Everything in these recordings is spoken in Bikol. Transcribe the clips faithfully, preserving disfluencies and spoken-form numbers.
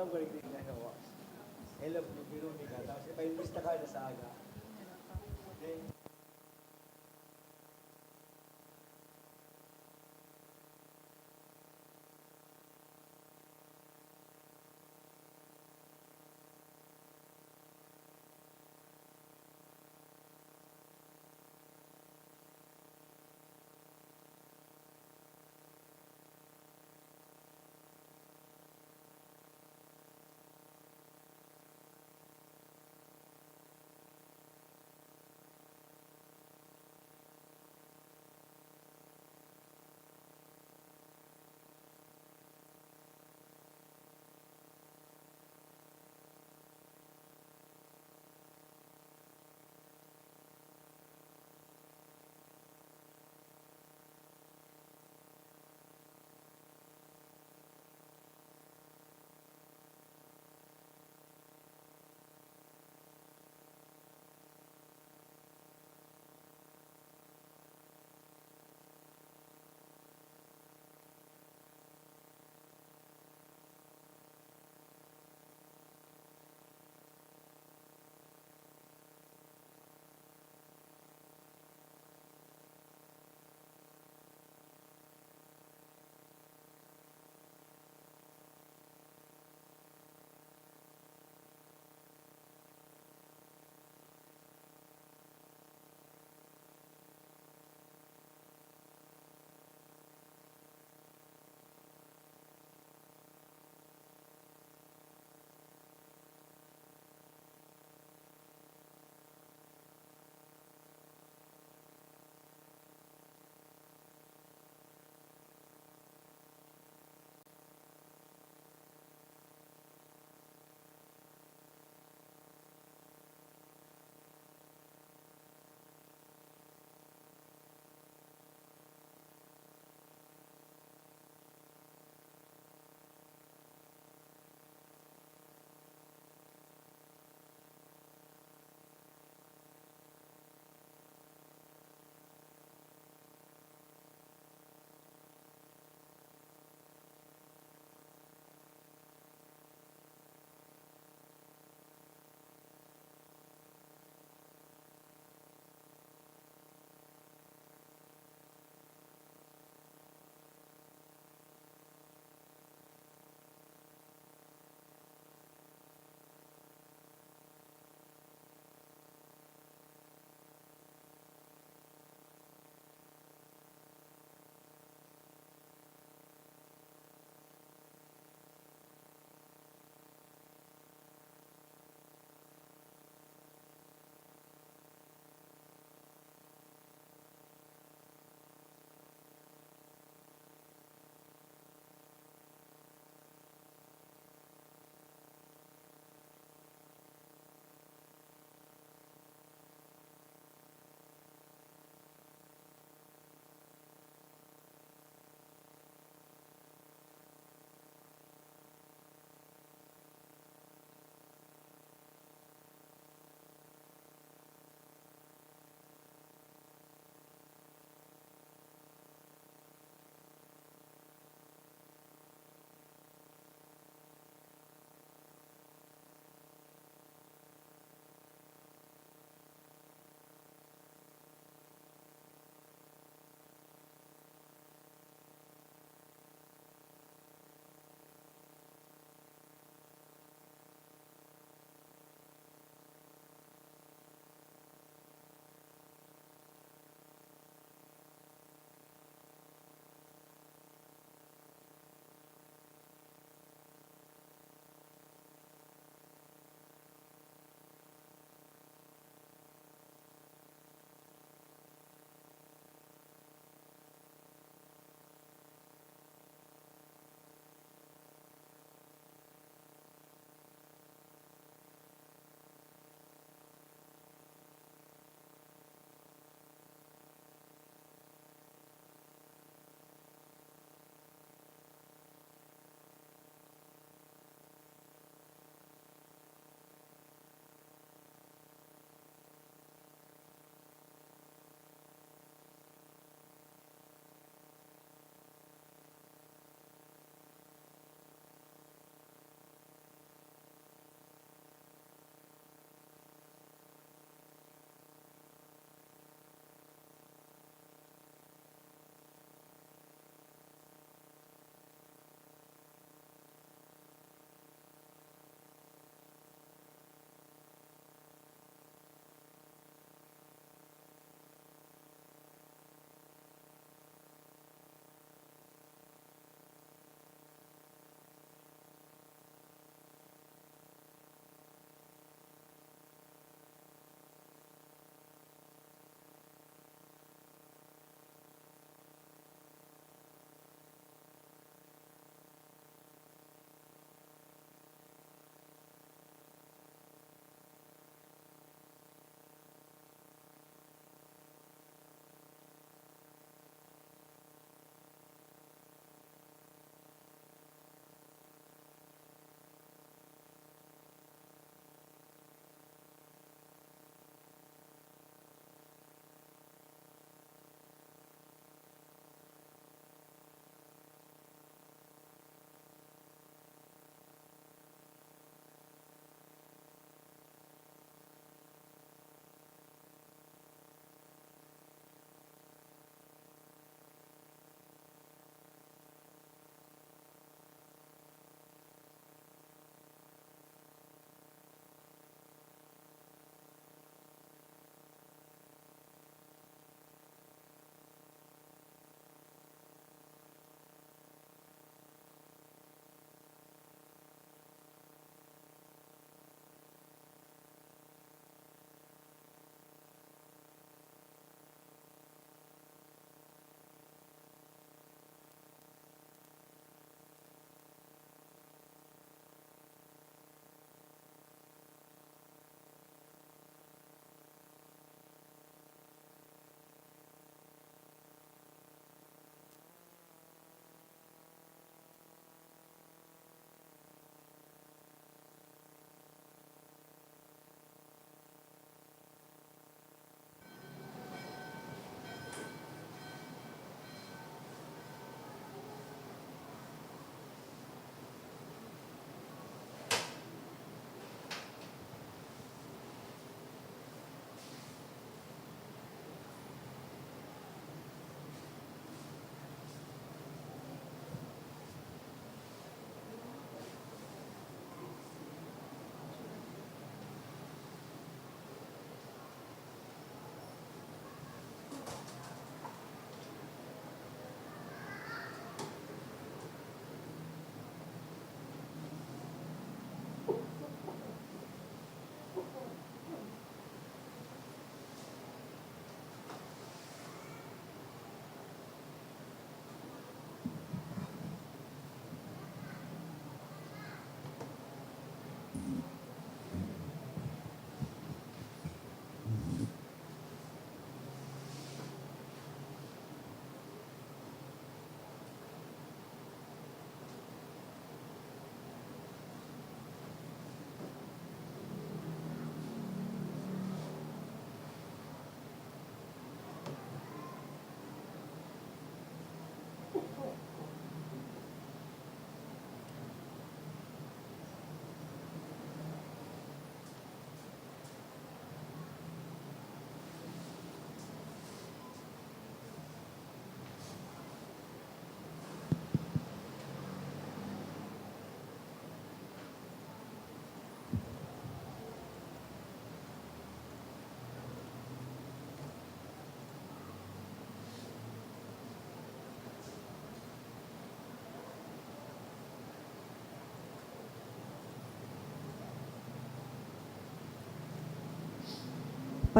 Ang galing din na, no? I love you, Veronica. Tapos ipainvista ka na sa aga. Okay?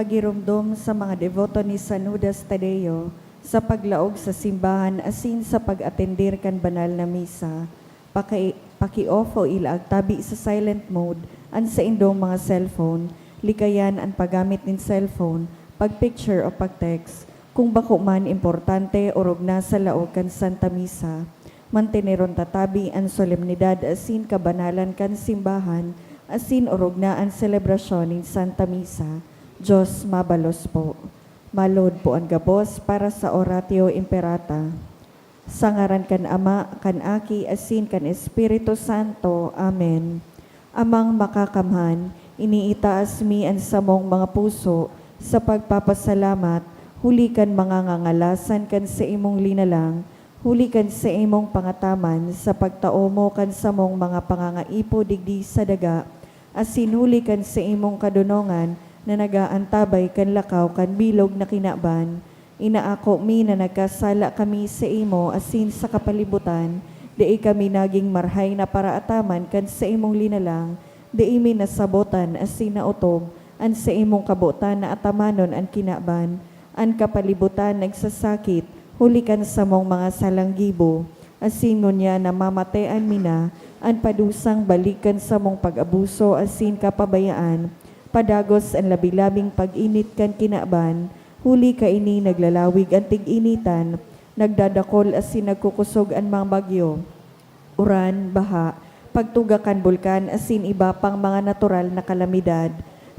Pagiromdom sa mga deboto ni San Judas Tadeo sa paglaog sa simbahan asin sa pag-atender kan banal na misa. Paki-, paki-off o ilaag tabi sa silent mode an saindong mga cellphone, likayan an paggamit nin cellphone, pag-picture o pag-text, kung bako man importante orog na sa laog kan Santa Misa. Manteneron ta tabi an solemnidad asin kabanalan kan simbahan, asin orog na an selebrasyon nin Santa Misa. Dios mabalos po. Malod po an gabos para sa Oratio Imperata. Sa ngaran kan Ama, kan Aki, asin kan Espiritu Santo. Amen. Amang Makakamhan, iniitaas mi an samong mga puso sa pagpapasalamat huli kan mga ngangalasan kan saimong linalang, huli kan saimong pangataman sa pagtao mo kan samong mga pangangaipo digdi sa daga, asin huli kan saimong kadonongan na nag-aantabay kan lakaw kan bilog na kinaban. Inaako mi na nagkasala kami saimo asin sa kapalibutan, dai kami nagin marahay na paraataman kan saimong linalang, dai mi nasabotan asin naotob an saimong kabotan na atamanon an kinaban. An kapalibutan nagsasakit huli kan samong mga salang gibo, asin ngunyan namamatean mi na an padusang balik kan samong pag-abuso asin kapabayaan, padagos an labi-labing pag-init kan kinaban, huli kaini naglalawig an tig-initan, nagdadakol asin nagkukosog an mga bagyo, uran, baha, pagtuga kan bulkan asin iba pang mga natural na kalamidad.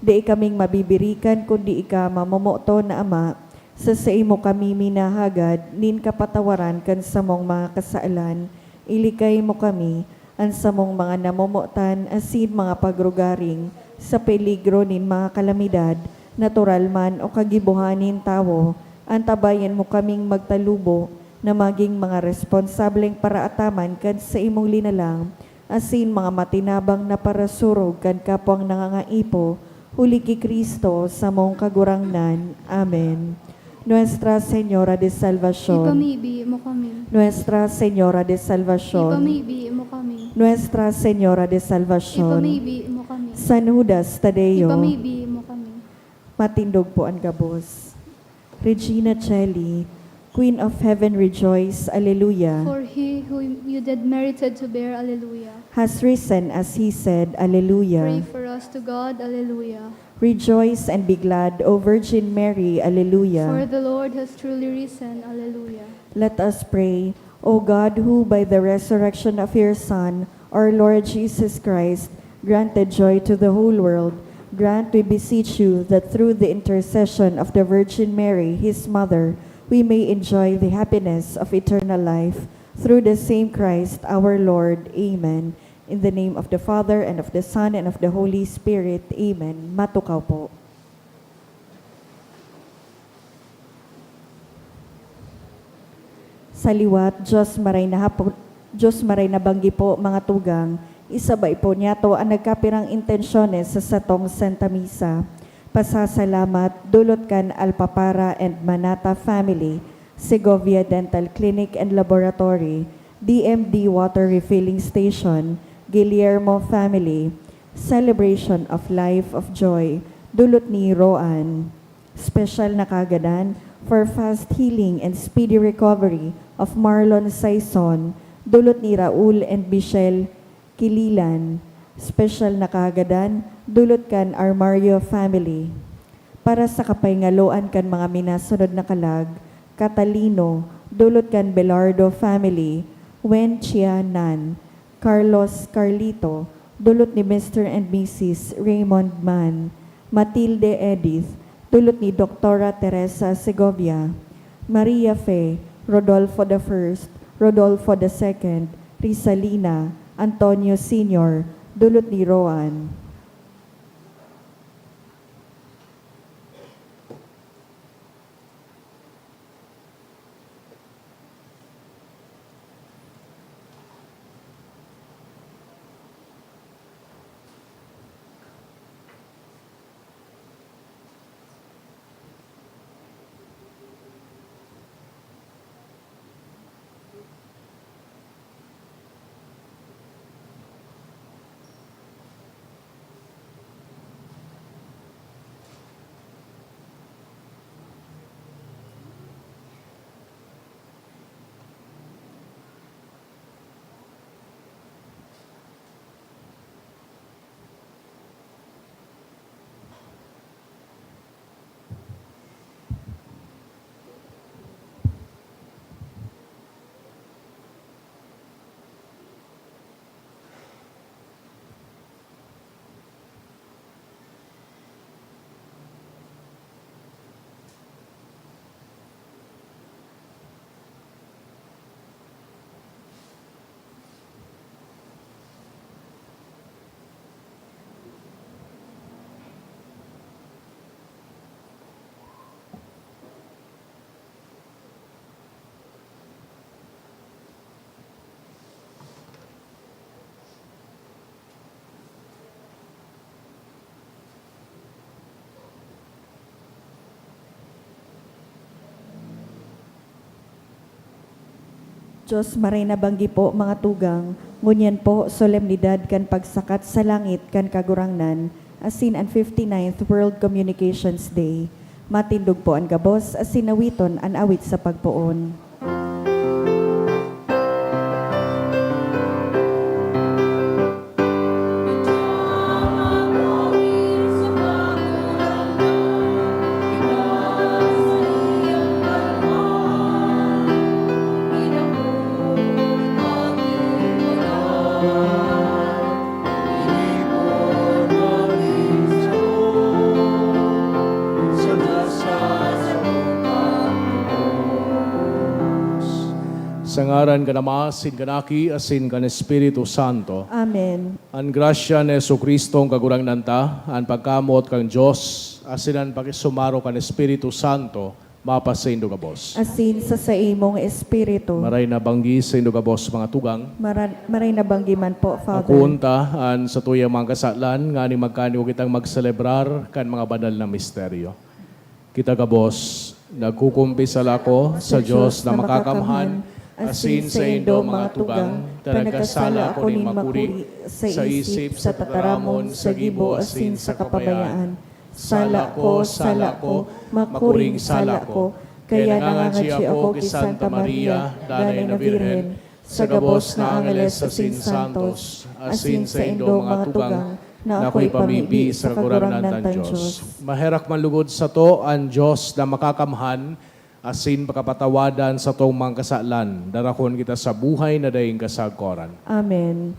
Dai kaming mabibirikan kundi ika, mamomoton na Ama. Sa saimo kami minahagad nin kapatawaran kan samong mga kasalan. Ilikay mo kami, an samong mga namomotan asin mga pagrugaring, sa peligro nin mga kalamidad, natural man o kagibohan nin tawo. Antabayan mo kaming magtalubo na magin mga responsableng paraataman kan saimong linalang, asin mga matinabang na parasurog kan kapwang nangangaipo, huli ki Cristo, samong Kagurangnan. Amen. Nuestra Señora de Salvacion. Ipamibi mo kami. Nuestra Señora de Salvacion. Ipamibi mo kami. Nuestra Señora de Salvacion. Ipamibi mo kami. San Judas Tadeo. Ipamibi mo kami. Matindog po an gabos. Regina Caeli, Queen of Heaven, rejoice. Alleluia. For he whom you did merited to bear, Alleluia. Has risen as he said, Alleluia. Pray for us to God, Alleluia. Rejoice and be glad, O Virgin Mary, Alleluia. For the Lord has truly risen, Alleluia. Let us pray. O God, who by the resurrection of your Son, our Lord Jesus Christ, granted joy to the whole world, grant, we beseech you, that through the intercession of the Virgin Mary, his mother, we may enjoy the happiness of eternal life. Through the same Christ our Lord. Amen. In the name of the Father, and of the Son, and of the Holy Spirit. Amen. Matukaw po. Sa liwat, Diyos maray na hapon, Diyos maray na banggi po, mga tugang, isabay po niyato an nagkapirang intensyones sa satong Santa Misa. Pasasalamat, dulot kan Alpapara and Manata family, Segovia Dental Clinic and Laboratory, D M D Water Refilling Station, Guillermo family, Celebration of Life of Joy, dulot ni Roan. Special na kagadan for fast healing and speedy recovery of Marlon Saison, dulot ni Raul and Michelle Kililan. Special na kagadan, dulot kan Armario family. Para sa kapahingaloan kan mga minasunod na kalag, Catalino, dulot kan Belardo family, Wen Chia Nan, Carlos Carlito, dulot ni Mister and Missus Raymond Man, Matilde Edith, dulot ni Doktora Teresa Segovia, Maria Fe, Rodolfo the First, Rodolfo the Second, Rizalina, Antonio Senior, dulot ni Roan. Dios, maray na banggi po, mga tugang, ngunyan po, solemnidad kan pagsakat sa langit kan Kagurangnan, asin an fifty-ninth World Communications Day. Matindog po an gabos, asin awiton an awit sa pagpoon. Sa ngaran kan Ama, asin kan Aki, asin kan Espiritu Santo. Amen. An grasya ni Jesu-Cristo, an Kagurangnan ta, an pagkamoot kan Dios, asin an pakisumaro kan Espiritu Santo, mapasaindo gabos. Asin sa saimong espiritu. Maray na banggi saindo gabos, mga tugang. Mara-, maray na banggi man po, Father. Akoon ta an satuyang mga kasalan, nganing magkanigwa kitang magselebrar kan mga banal na misteryo. Kita gabos, nagkukumpisal ako sa Dios na makakamhan, asin saindo, mga tugang, ta nagkasala ako nin makuri sa isip, sa tataramon, sa gibo, asin sa kapabayaan. Sala ko, sala ko, makuring sala ko. Kaya nangangadyi ako ki Santa Maria, Danay na Birhen, sa gabos na angeles asin santos, asin saindo, mga tugang, na ako ipamibi sa Kagurangnan tang Dios. Maherak man lugod sato an Dios na makakamhan, asin pakapatawadan satong mga kasalan, darakon kita sa buhay na daing kasagkoran. Amen.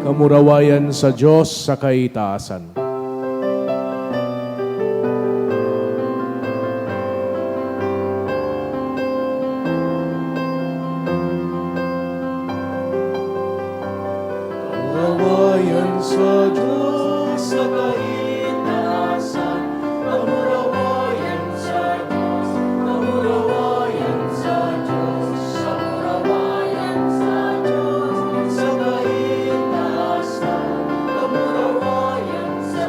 Kamurawayan sa Dios sa kaitaasan. Kamurawayan sa Dios sa kaitaasan. Kamurawayan sa Dios. Kamurawayan sa Dios. Kamurawayan sa Dios sa kaitaasan. Kamurawayan sa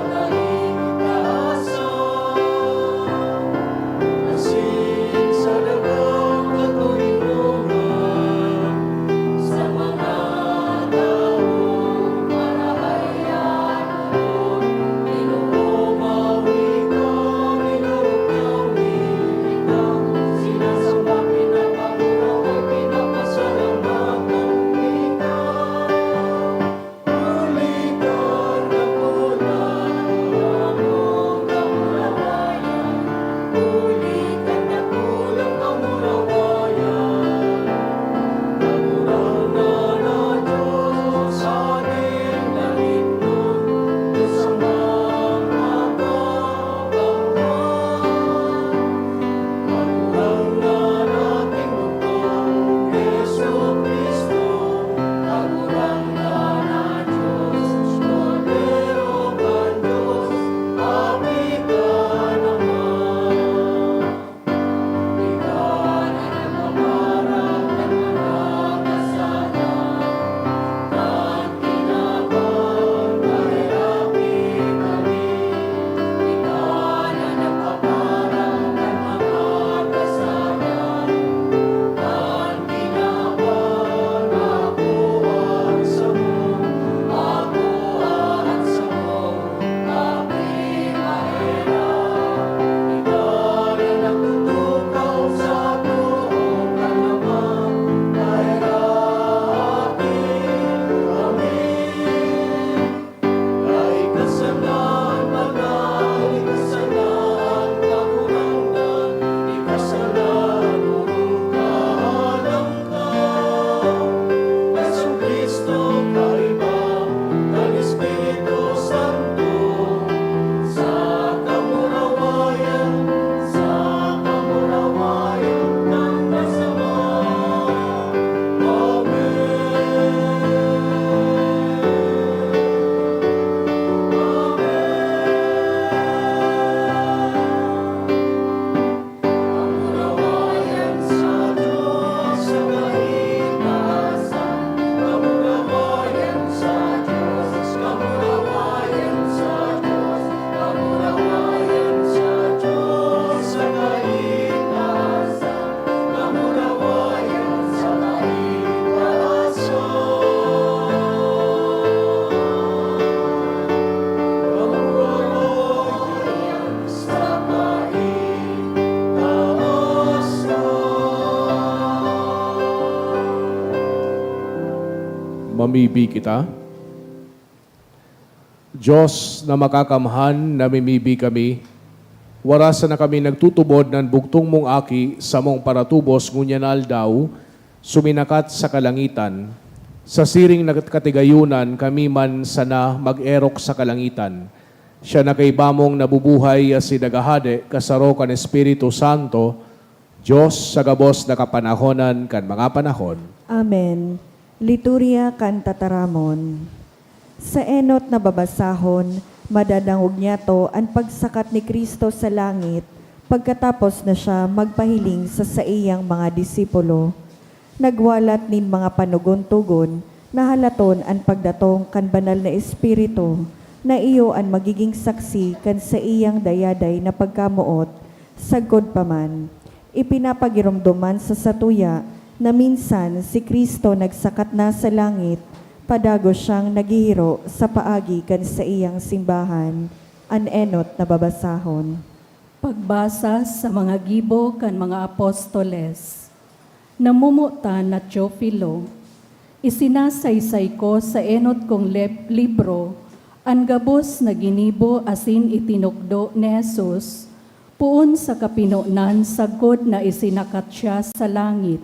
Mibi kita. Diyos na makakamhan, namimibi kami. Wara sana kami nagtutubod nan bugtong mong Aki, samong paratubos ngunyan na aldaw, suminakat sa kalangitan. Sa siring na katigayonan kami man sana mag-erok sa kalangitan. Siya na kaiba mong nabubuhay asin naghahade kasaro kan Espiritu Santo, Diyos sa gabos na kapanahonan kan mga panahon. Amen. Liturya kan Tataramon. Sa enot na babasahon, madadangog niyato an pagsakat ni Cristo sa langit pagkatapos na siya magpahiling sa saiyang mga disipulo. Nagwalat nin mga panogon-togon na halaton an pagdatong kan Banal na Espiritu, na iyo an magiging saksi kan saiyang dayaday na pagkamoot. Sagkod pa man, ipinapagiromdoman sa satuya na minsan si Cristo nagsakat na sa langit, padagos siyang naghihiro sa paagi kan saiyang simbahan. An enot na babasahon. Pagbasa sa mga gibo kan mga apostoles. Namomotan na Teofilo, isinasaysay ko sa enot kong lib-, libro an gabos na ginibo asin itinukdo ni Jesus poon sa kapinonan sagkod na isinakat siya sa langit.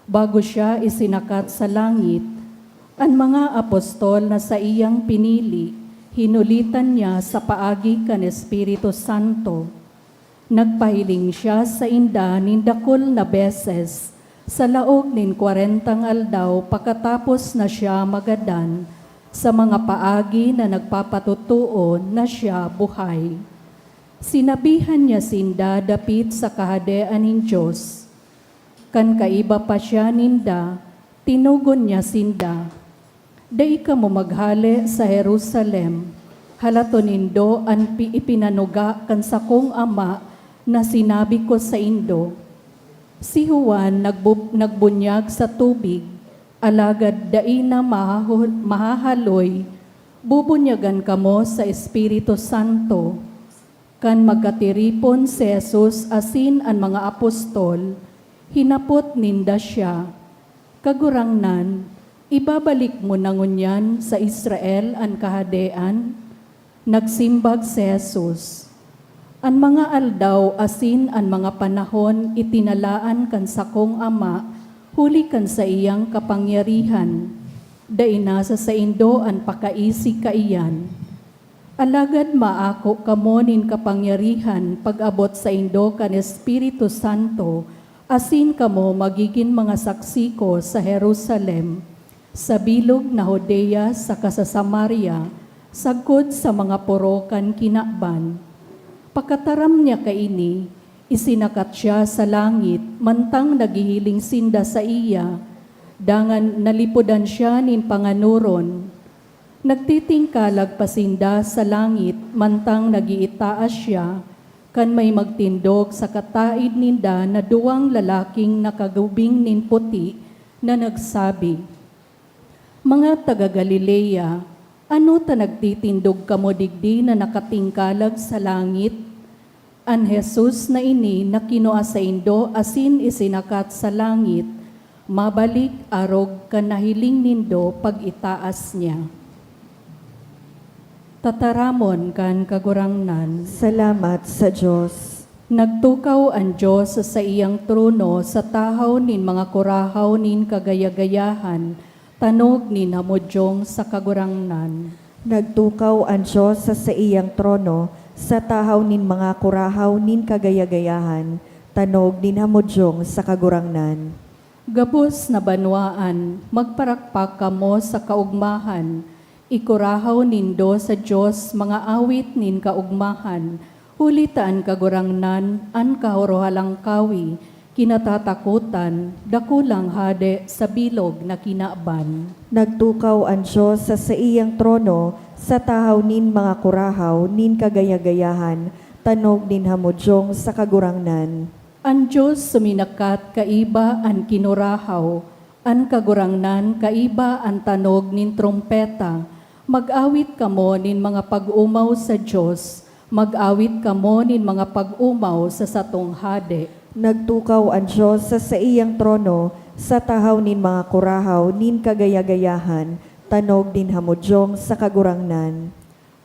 Bago siya isinakat sa langit, an mga apostol na saiyang pinili, hinulitan niya sa paagi kan Espiritu Santo. Nagpahiling siya sainda nin dakul na beses sa laog nin kwarentang aldaw pakatapos na siya magadan sa mga paagi na nagpapatotoo na siya buhay. Sinabihan niya sinda dapit sa Kahadean nin Dios. Kan kaiba pa siya ninda, tinugon niya sinda, "Dai kamo maghale sa Jerusalem. Halaton nindo an pi-, ipinanuga kan sakong Ama na sinabi ko saindo. Si Juan nagbu-, nagbunyag sa tubig, alagad dai na mahaho-, mahahaloy. Bubunyagan kamo sa Espiritu Santo." Kan magkatiripon si Jesus asin an mga apostol, hinapot ninda siya, "Kagurangnan, ibabalik mo na ngunyan sa Israel an Kahadean?" Nagsimbag si Jesus, "An mga aldaw asin an mga panahon itinalaan kan sakong Ama huli kan saiyang kapangyarihan. Dai na sa saindo an pakaisig kaiyan. Alagad maako kamo nin kapangyarihan pag-abot saindo kan Espiritu Santo, asin kamo magigin mga saksi ko sa Jerusalem, sa bilog na Judea saka sa Samaria, sagkod sa mga poro kan kinaban." Pakataram niya kaini, isinakat siya sa langit mantang naghihiling sinda saiya, dangan nalipodan siya nin panganoron. Nagtitingkalag pa sinda sa langit mantang nag-iitaas siya, kan may magtindog sa kataed ninda na duwang lalaking nakagubing nin puti na nagsabi, "Mga taga Galilea, ano ta nagtitindog kamo digdi na nakatingkalag sa langit? An Jesus na ini na kinua saindo asin isinakat sa langit, mabalik arog kan nahiling nindo pag-itaas niya." Tataramon kan Kagurangnan. Salamat sa Dios. Nagtukaw an Dios sa saiyang trono sa tahaw nin mga kurahaw nin kagayagayahan, tanog nin hamodyong sa Kagurangnan. Nagtukaw an Dios sa saiyang trono sa tahaw nin mga kurahaw nin kagayagayahan, tanog nin hamodyong sa Kagurangnan. Gabos na banwaan, magparakpak kamo sa kaogmahan. Ikurahaw nindo sa Dios mga awit nin kaogmahan, huli ta an Kagurangnan, an Kahorohalangkawi, kinatatakotan, dakulang hade sa bilog na kinaban. Nagtukaw an Dios sa saiyang trono sa tahaw nin mga kurahaw nin kagayagayahan, tanog nin hamodyong sa Kagurangnan. An Dios suminakat kaiba an kinurahaw, an Kagurangnan kaiba an tanog nin trompeta. Mag-awit kamo nin mga pag-omaw sa Dios, mag-awit kamo nin mga pag-omaw sa satong Hade. Nagtukaw an Dios sa saiyang trono sa tahaw nin mga kurahaw nin kagayagayahan, Tanog nin hamudyong sa Kagurangnan.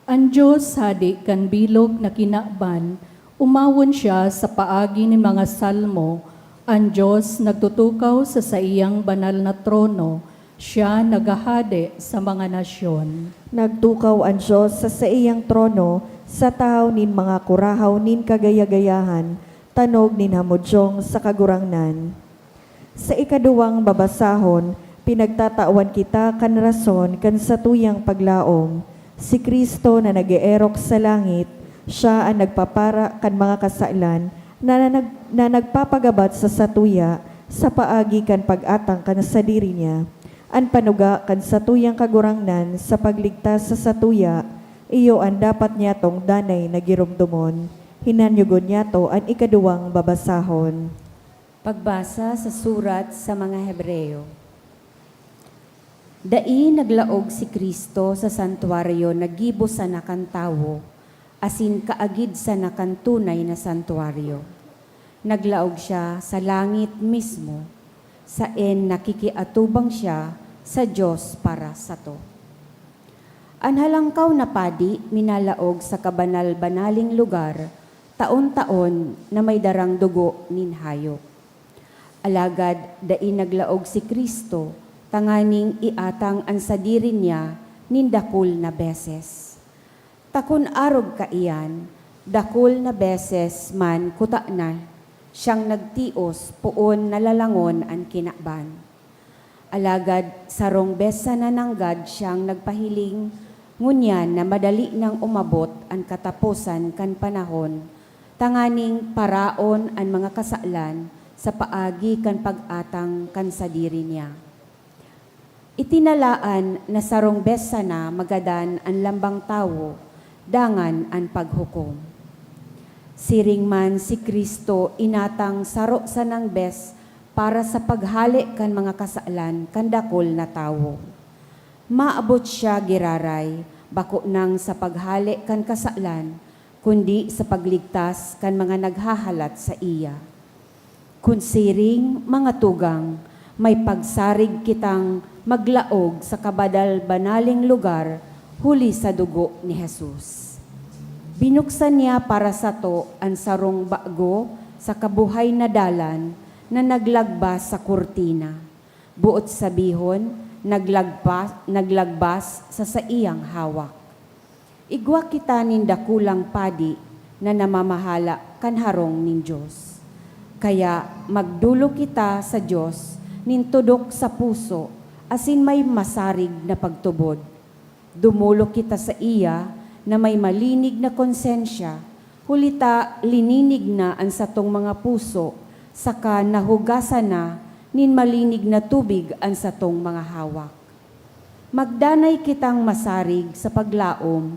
An Dios Hade kan bilog na kinaban, umawon siya sa paagi nin mga salmo. An Dios nagtutukaw sa saiyang banal na trono, siya naghahade sa mga nasyon. Nagtukaw an Dios sa saiyang trono, sa tahaw nin mga kurahaw nin kagaya-gayahan, tanog nin hamudyong sa Kagurangnan. Sa ikaduwang babasahon, pinagtatawan kita kan rason kan satuyang paglaom. Si Cristo na nag-eerok sa langit, siya an nagpapara kan mga kasalan na, na, nag- na nagpapagabat sa satuya sa paagi kan pag-atang kan sadiri niya. An panuga kan satuyang Kagurangnan sa pagligtas sa satuya, iyo an dapat niyatong danay na giromdomon. Hinanyogon niyato an ikaduwang babasahon. Pagbasa sa surat sa mga Hebreo. Dai naglaog si Cristo sa santuaryo na gibo sana kan tawo, asin kaagid sana kan tunay na santuaryo. Naglaog siya sa langit mismo, saen nakikiatubang siya sa Dios para sato. An Halangkaw na Padi minalaog sa kabanal-banaling lugar, taon-taon na may darang dugo nin hayop. Alagad dai naglaog si Cristo tanganing iatang an sadiri niya nin dakul na beses. Ta kun arog kaiyan, dakul na beses man kutana siyang nagtios poon na lalangon an kinaban. Alagad sarong bes sana nanggad siyang nagpahiling, ngunyan na madali nang umabot an kataposan kan panahon, tanganing paraon an mga kasalan sa paagi kan pag-atang kan sadiri niya. Itinalaan na sarong bes sana magadan an lambang tawo, dangan an paghukom. Siring man, si Cristo inatang saro sanang bes para sa paghale kan mga kasalan kan dakul na tawo. Maabot siya giraray, bako nang sa paghale kan kasalan, kundi sa pagligtas kan mga naghahalat saiya. Kun siring, mga tugang, may pagsarig kitang maglaog sa kabanal-banaling lugar huli sa dugo ni Jesus. Binuksan niya para sato an sarong bago saka buhay na dalan na naglagbas sa kurtina, boot sabihon, naglagpa-, naglagbas sa saiyang hawak. Igwa kita nin dakulang padi na namamahala kan harong nin Dios. Kaya magdolok kita sa Dios nin tudok sa puso asin may masarig na pagtubod. Dumolok kita saiya na may malinig na konsensya, huli ta lininig na an satong mga puso saka nahugasan na nin malinig na tubig an satong mga hawak. Magdanay kitang masarig sa paglaom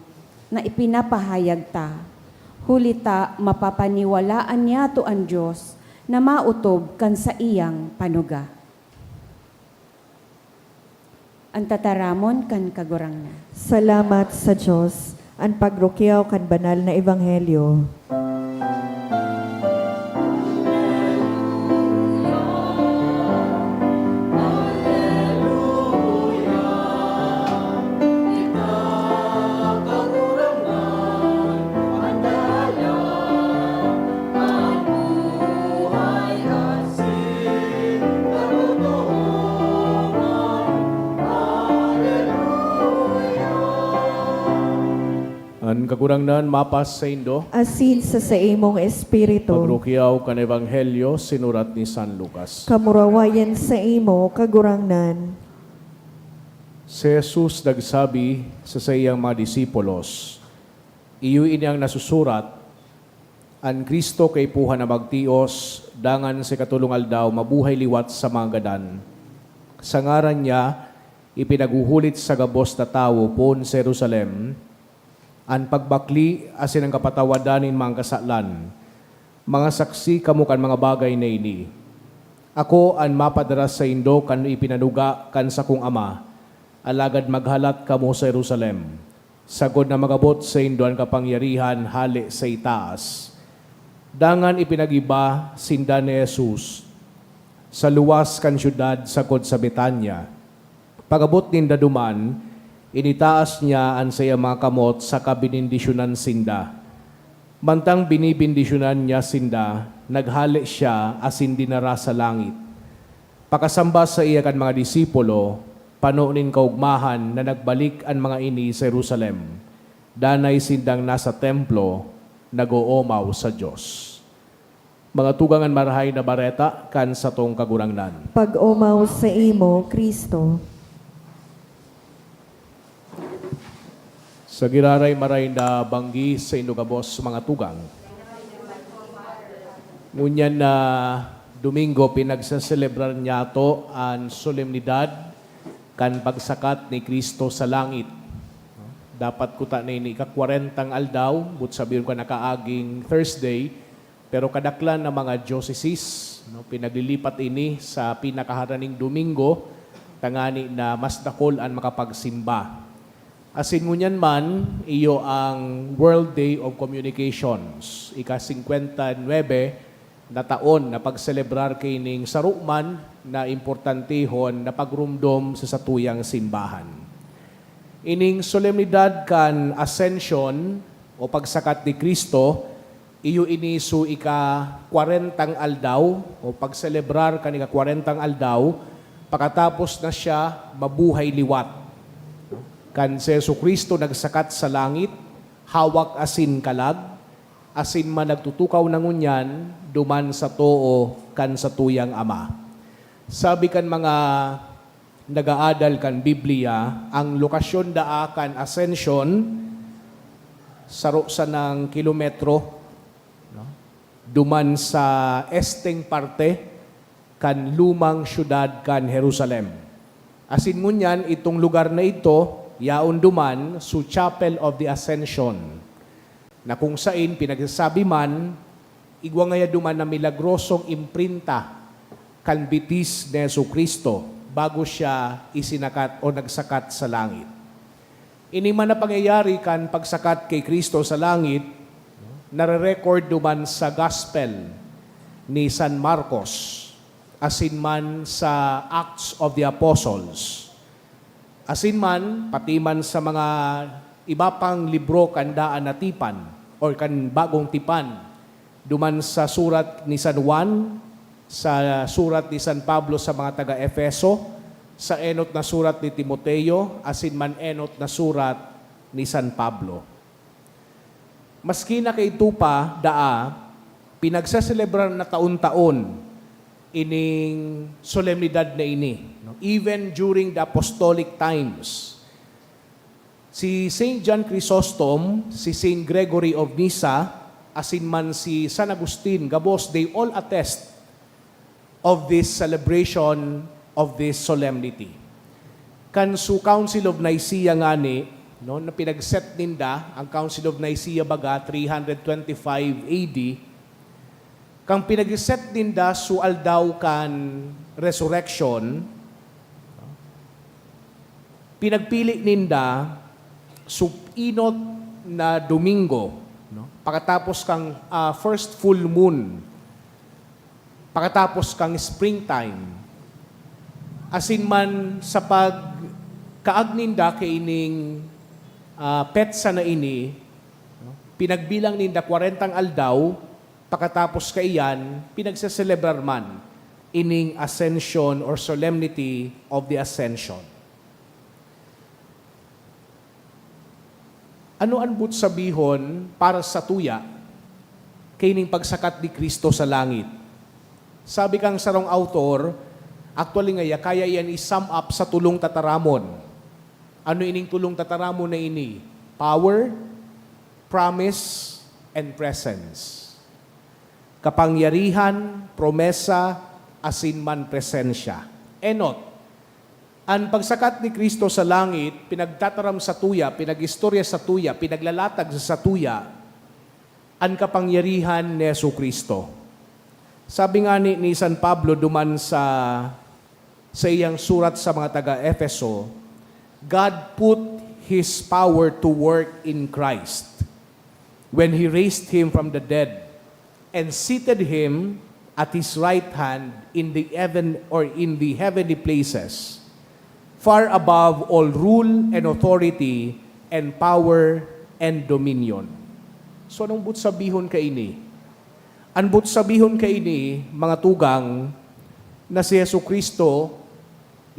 na ipinapahayag ta, huli ta mapapaniwalaan niyato an Dios na maotob kan saiyang panuga. An tataramon kan Kagurangnan. Salamat sa Dios, an pagrukyaw kan banal na ebanghelyo. An Kagurangnan mapas saindo. Asin sa saimong espiritu. Pagrukyaw kan Ebanghelyo sinurat ni San Lucas. Kamurawayan saimo, Kagurangnan. Si Jesus nagsabi sa saiyang mga disipulos, "Iyo ini an nasusurat, 'An Cristo kaipuhan na magtios, dangan sa ikatolong aldaw mabuhay liwat sa mga gadan.' Sa ngaran niya, ipinaghuhulit sa gabos na tawo poon sa Jerusalem an pagbakle asin an kapatawadan nin mga kasalan. Mga saksi kamo kan mga bagay na ini. Ako an mapadara saindo kan ipinanuga kan sakong Ama, alagad maghalat kamo sa Jerusalem, sagkod na mag-abot saindo an kapangyarihan hale sa itaas." Dangan ipinag-iba sinda ni Jesus sa luwas kan syudad sagkod sa Betania, Pag-abot ninda duman, initaas niya an saiyang mga kamot saka binendisyonan sinda. Mantang binibendisyonan niya sinda, naghale siya asin dinara sa langit. Pakasamba saiya kan mga disipulo, pano nin kaogmahan na nagbalik an mga ini sa Jerusalem. Danay sindang nasa templo, nag-oomaw sa Dios. Mga tugang, an Marahay na Bareta kan satong Kagurangnan. Pag-omaw saimo, Cristo. Sa giraray maray na banggi saindo gabos, mga tugang. Ngunyan na Domingo, pinagseselebrar niyato an solemnidad kan pagsakat ni Cristo sa langit. Dapat kuta na ini ika-kwarentang aldaw, but sabihin ko nakaaging Thursday, pero kadaklan na mga dioceses, no, pinaglilipat ini sa pinakaharaning Domingo, tangani na mas dakul an makapagsimba. Asin ngunyan man, iyo ang World Day of Communications, ika-singkwenta nuebe na taon na pagselebrar kaining saro man na importantehon na pagromdom sa satuyang simbahan. Ining solemnidad kan Ascension o pagsakat ni Cristo, iyo ini su ika-kwarentang aldaw o pagselebrar kan ika-kwarentang aldaw, pakatapos na siya mabuhay liwat. Kan si Jesu-Cristo nagsakat sa langit, hawak asin kalag, asin man nagtutukaw na ngunyan duman sa too kan satuyang Ama. Sabi kan mga nag-aadal kan Biblia, ang lokasyon daa kan Ascension, saro sanang kilometro, no? Duman sa esteng parte kan lumang syudad kan Jerusalem. Asin ngunyan, itong lugar na ito, yaon duman su Chapel of the Ascension, na kung sain pinagsasabi man, igwa ngaya duman na milagrosong imprinta kan bitis ni Jesu-Cristo bago siya isinakat o nagsakat sa langit. Ini man na pangyayari kan pagsakat ki Cristo sa langit, nare-record duman sa Gospel ni San Marcos, asin man sa Acts of the Apostles. Asin man, pati man sa mga iba pang libro kan daan na tipan or kan bagong tipan, duman sa surat ni San Juan, sa surat ni San Pablo sa mga taga-Efeso, sa enot na surat ni Timoteo, asin man enot na surat ni San Pablo. Maski na kaidto pa, daa, pinagseselebrar na taon-taon ining solemnidad na ini, no? Even during the apostolic times, si Saint John Chrysostom, si Saint Gregory of Nyssa, asin man si San Agustin, gabos, they all attest of this celebration, of this solemnity. Kan su Council of Nicaea ngani, no, na pinag-set ninda, ang Council of Nicaea baga, three hundred twenty-five A D, kan pinag-set ninda su aldaw kan resurrection, pinagpili ninda su inot na Domingo, no, pakatapos kan, ah, first full moon, pakatapos kan springtime. Asin man sa pagkaag ninda kaining, ah, petsa na ini, no, pinagbilang ninda kwarentang aldaw, pakatapos kaiyan, pinagseselebrar man ining Ascension or Solemnity of the Ascension. Ano an boot sabihon para satuya kaining pagsakat ni Cristo sa langit? Sabi kan sarong autor, actually ngaya, kaya iyan i-sum up sa tolong tataramon. Ano ining tolong tataramon na ini? Power, promise, and presence. Kapangyarihan, promesa, asin man presensya. Enot, an pagsakat ni Cristo sa langit, pinagtataram satuya, pinag-istorya satuya, pinaglalatag sa satuya, an kapangyarihan ni Jesu-Cristo. Sabi ngani ni San Pablo duman sa, sa iyang surat sa mga taga-Efeso, "God put His power to work in Christ when He raised Him from the dead and seated Him at His right hand in the heaven or in the heavenly places, far above all rule and authority and power and dominion. So, anong but sabihon kaini? An but sabihon kaini, mga tugang, na si Jesu-Cristo,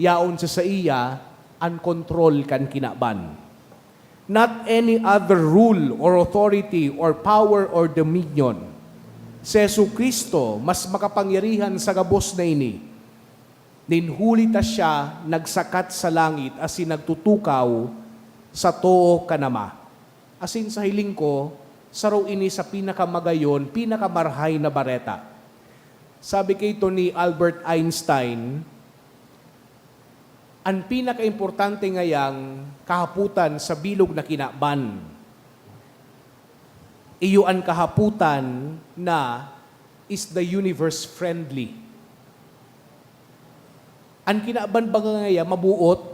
yaon sa saiya an kontrol kan kinaban. Not any other rule or authority or power or dominion. Si Jesu-Cristo mas makapangyarihan sa gabos na ini. Nin huli ta siya nagsakat sa langit asin nagtutukaw sa too kan Ama. Asin sa hiling ko, saro ini sa pinakamagayon, pinakamarahay na bareta. Sabi kaito ni Albert Einstein, "An pinakaimportante ngayang kahapotan sa bilog na kinaban, iyo an kahapotan na is the universe friendly." An kinaban baga ngaya mabuot,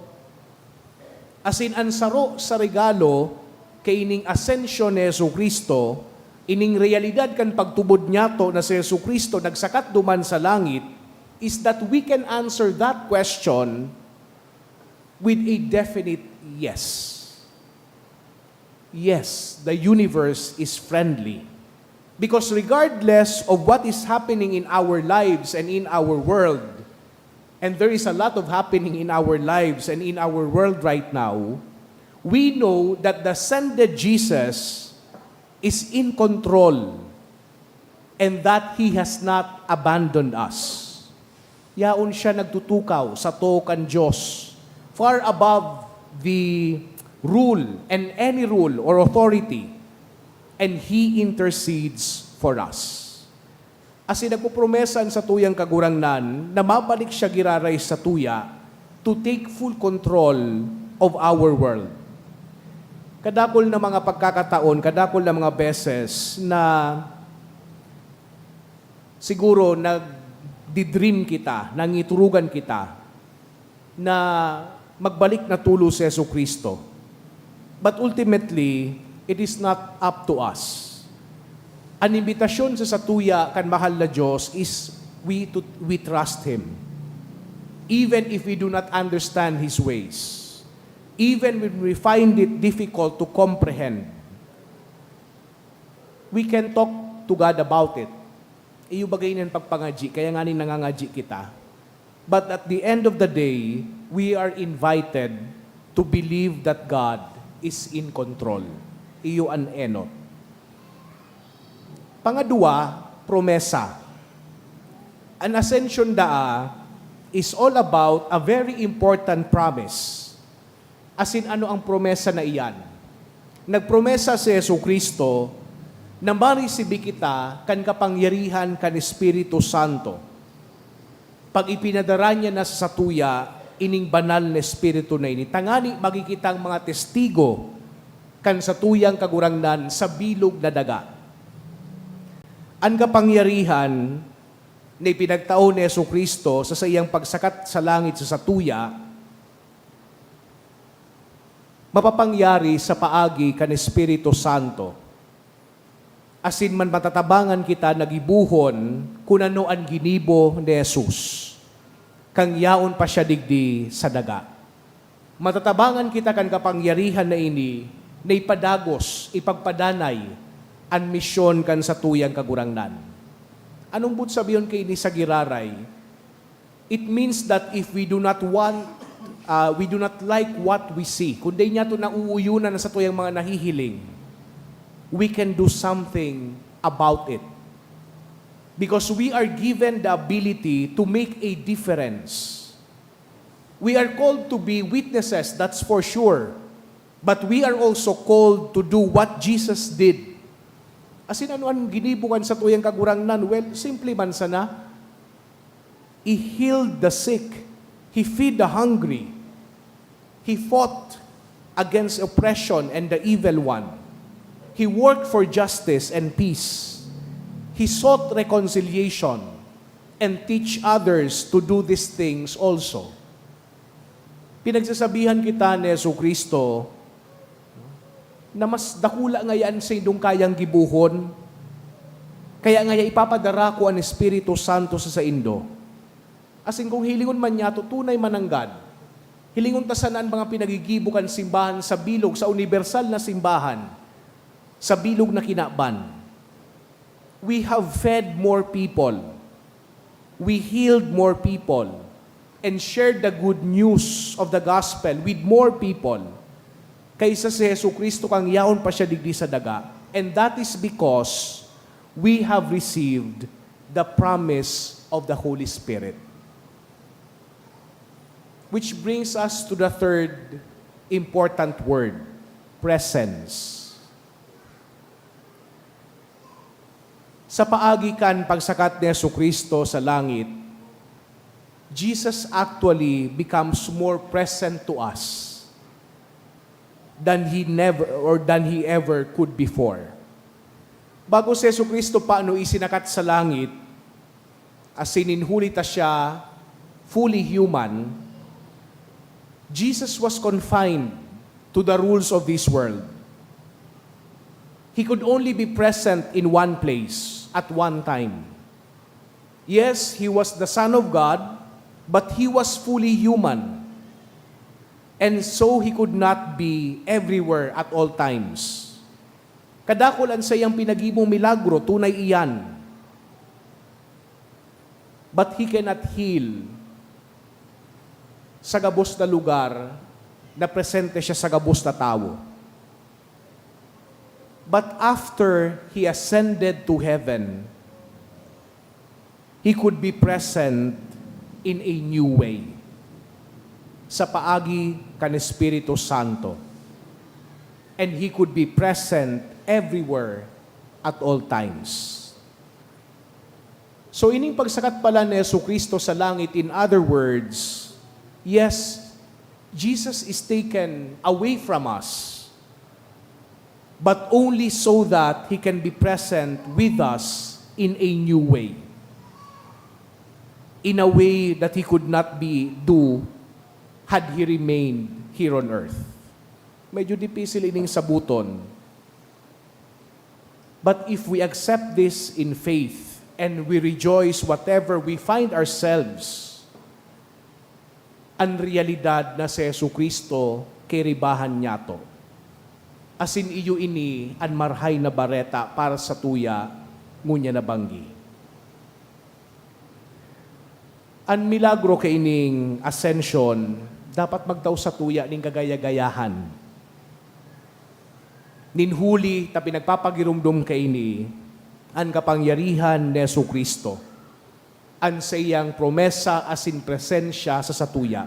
asin an saro sa regalo kaining Asensyon ni Jesu-Cristo, ining reyalidad kan pagtubod niyato na si Jesu-Cristo nagsakat duman sa langit, is that we can answer that question with a definite yes. Yes, the universe is friendly. Because regardless of what is happening in our lives and in our world, and there is a lot of happening in our lives and in our world right now, we know that the ascended Jesus is in control and that He has not abandoned us. Yaon siya nagtutukaw sa too kan Diyos, far above the rule and any rule or authority, and He intercedes for us. Asin nagpopromesa an satuyang Kagurangnan na mabalik siya giraray sa tuya to take full control of our world. Kadakul na mga pagkakataon, kadakul na mga beses na siguro nagdi-dream kita, nangiturugan kita na magbalik na tolos si Jesu-Cristo. But ultimately, it is not up to us. An imbitasyon sa satuya kan mahal na Diyos is we to, we trust Him. Even if we do not understand His ways, even when we find it difficult to comprehend, we can talk to God about it. Iyo bagay niyan pagpangadyi, kaya nganing nangangadyi kita. But at the end of the day, we are invited to believe that God is in control. Iyo an enot. Pangadwa, promesa. An Ascension daa is all about a very important promise. Asin ano ang promesa na iyan? Nagpromesa si Jesu-Cristo na marisibi kita kan kapangyarihan kan Espiritu Santo, pag ipinadara niya na sa satuya ining banal na Espiritu na ini, tangani magin kitang mga testigo kan satuyang Kagurangnan sa bilog na daga. An kapangyarihan na ipinagtao ni Jesu-Cristo sa saiyang pagsakat sa langit sa satuya, mapapangyari sa paagi kan Espiritu Santo, asin man matatabangan kita na gibohon kun ano an ginibo ni Jesus, kan yaon pa siya digdi sa daga. Matatabangan kita kan kapangyarihan na ini na ipadagos, ipagpadanay an misyon kan satuyang Kagurangnan. Anong but sabihon kaini sa giraray? It means that if we do not want, uh, we do not like what we see, kung dai niyato nauuyunan ang satuyang mga nahihiling, we can do something about it. Because we are given the ability to make a difference. We are called to be witnesses, that's for sure. But we are also called to do what Jesus did. Asin ano an ginibo kan satuyang Kagurangnan? Well, simple man sana. He healed the sick. He feed the hungry. He fought against oppression and the evil one. He worked for justice and peace. He sought reconciliation and teach others to do these things also. Pinagsasabihan kita ni Jesu-Cristo na mas dakula ngaya an saindong kayang gibohon, kaya ngaya ipapadara ko an Espiritu Santo sa saindo. Asin kung hilingon man niyato, tunay man nanggad, Hilingon ta sana an mga pinagigibo kan simbahan sa bilog, sa unibersal na simbahan, sa bilog na kinaban. We have fed more people. We healed more people. And shared the good news of the gospel with more people kaysa si Jesu-Cristo kan yaon pa siya digdi sa daga. And that is because we have received the promise of the Holy Spirit. Which brings us to the third important word, presence. Sa paagi kan pagsakat ni Jesu-Cristo sa langit, Jesus actually becomes more present to us than he never or than he ever could before. Bago si Jesu-Cristo pa ano isinakat sa langit, asin nin huli ta siya fully human, Jesus was confined to the rules of this world. He could only be present in one place at one time. Yes, he was the Son of God, but he was fully human. And so he could not be everywhere at all times. Kadakul an saiyang pinagibong milagro, tunay iyan. But he cannot heal sa gabos na lugar na presente siya sa gabos na tawo. But after he ascended to heaven, he could be present in a new way sa paagi kan Espiritu Santo. And he could be present everywhere at all times. So, ining pagsakat pala ni Jesu-Cristo sa langit, in other words, yes, Jesus is taken away from us, but only so that He can be present with us in a new way, in a way that He could not be do had He remained here on earth. Medyo dipisil ining sabuton. But if we accept this in faith and we rejoice whatever we find ourselves, an realidad na si Jesu-Cristo kiribahan niyato. Asin iyo ini an Marahay na Bareta para sa tuya ngunyan na banggi. An milagro kaining Ascension dapat magtao sa tuya nin kagaya-gayahan. Nin huli ta pinagpapagiromdom kaini an kapangyarihan ni Jesu-Cristo, an saiyang promesa asin presensya sa satuya.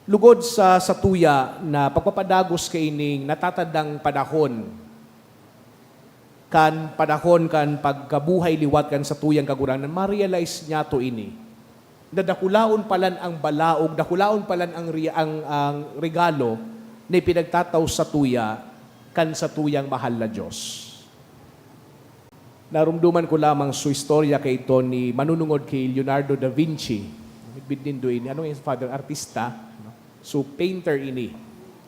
Lugod sa satuya na pagpapadagos kaining natatandang panahon, kan panahon kan pagkabuhay liwat kan satuyang Kagurangnan, ma-realize niyato ini, na dakulaon palan ang balaog, dakulaon palan ang ri-, ang, ang regalo na ipinagtatao satuya kan satuyang mahal na Dios. Narumduman ko lamang su istorya kaito ni manunungod ki Leonardo da Vinci. Midbid nindo ini. Ano nga, Father? Artista? No? So, painter ini.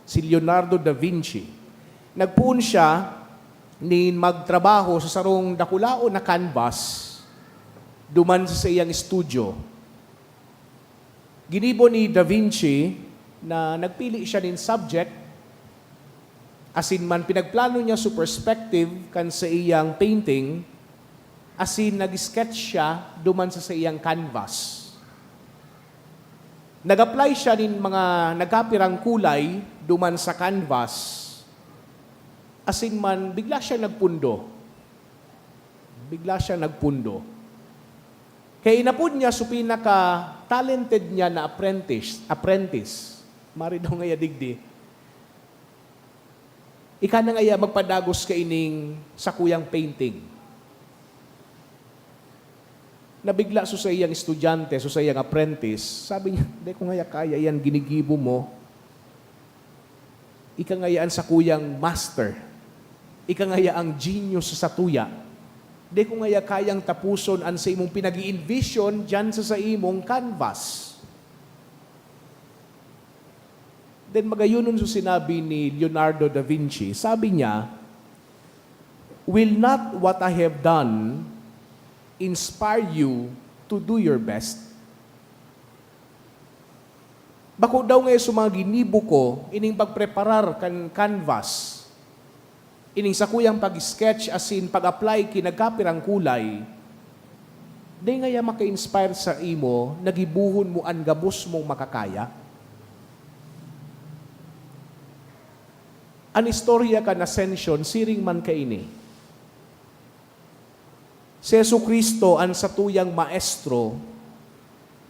Si Leonardo da Vinci. Nagpoon siya nin magtrabaho sa sarong dakulaon na canvas duman sa saiyang estudyo. Ginibo ni Da Vinci na nagpili siya nin subject, asin man pinagplano niya su perspective kan saiyang painting, asin nag-sketch siya duman sa saiyang canvas. Nag-apply siya nin mga nagkapirang kulay duman sa canvas, asin man bigla siya nagpundo. Bigla siya nagpundo. Kaya inapod niya su pinaka-talented niya na apprentice, apprentice. Mari daw ngaya digdi. Ika na ngaya magpadagos kaining sakuyang painting. Nabigla su saiyang estudyante, su saiyang apprentice, sabi niya, "Dai ko ngaya kaya yan ginigibo mo. Ika ngaya an sakuyang master. Ika ngaya ang genius sa satuya. Dai ko ngaya kayang tapuson an saimong pinag-i-envision diyan sa saimong canvas." Then, magayonon su sinabi ni Leonardo da Vinci. Sabi niya, "Will not what I have done inspire you to do your best?" Bako daw ngaya sa mga ginibo ko, ining pagpreparar kan canvas, ining sakuyang pag-sketch asin pag-apply ki nagkapirang kulay, dai ngaya maka-inspire sa imo na gibohon mo an gabos mong makakaya? An istorya kan Ascension siring man kaini. Si Jesu-Cristo, an satuyang Maestro,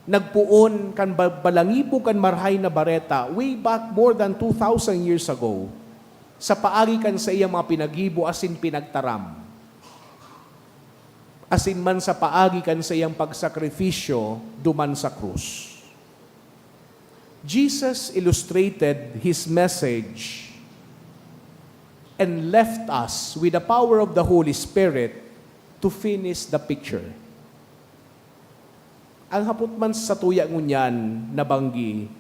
nagpoon kan ba-, balangibog kan Marahay na Bareta way back more than two thousand years ago, sa paagi kan saiyang mga pinagibo asin pinagtaram, asin man sa paagi kan saiyang pagsakripisyo duman sa krus. Jesus illustrated his message and left us with the power of the Holy Spirit to finish the picture. Ang hapot man sa satuya ngunyan na banggi,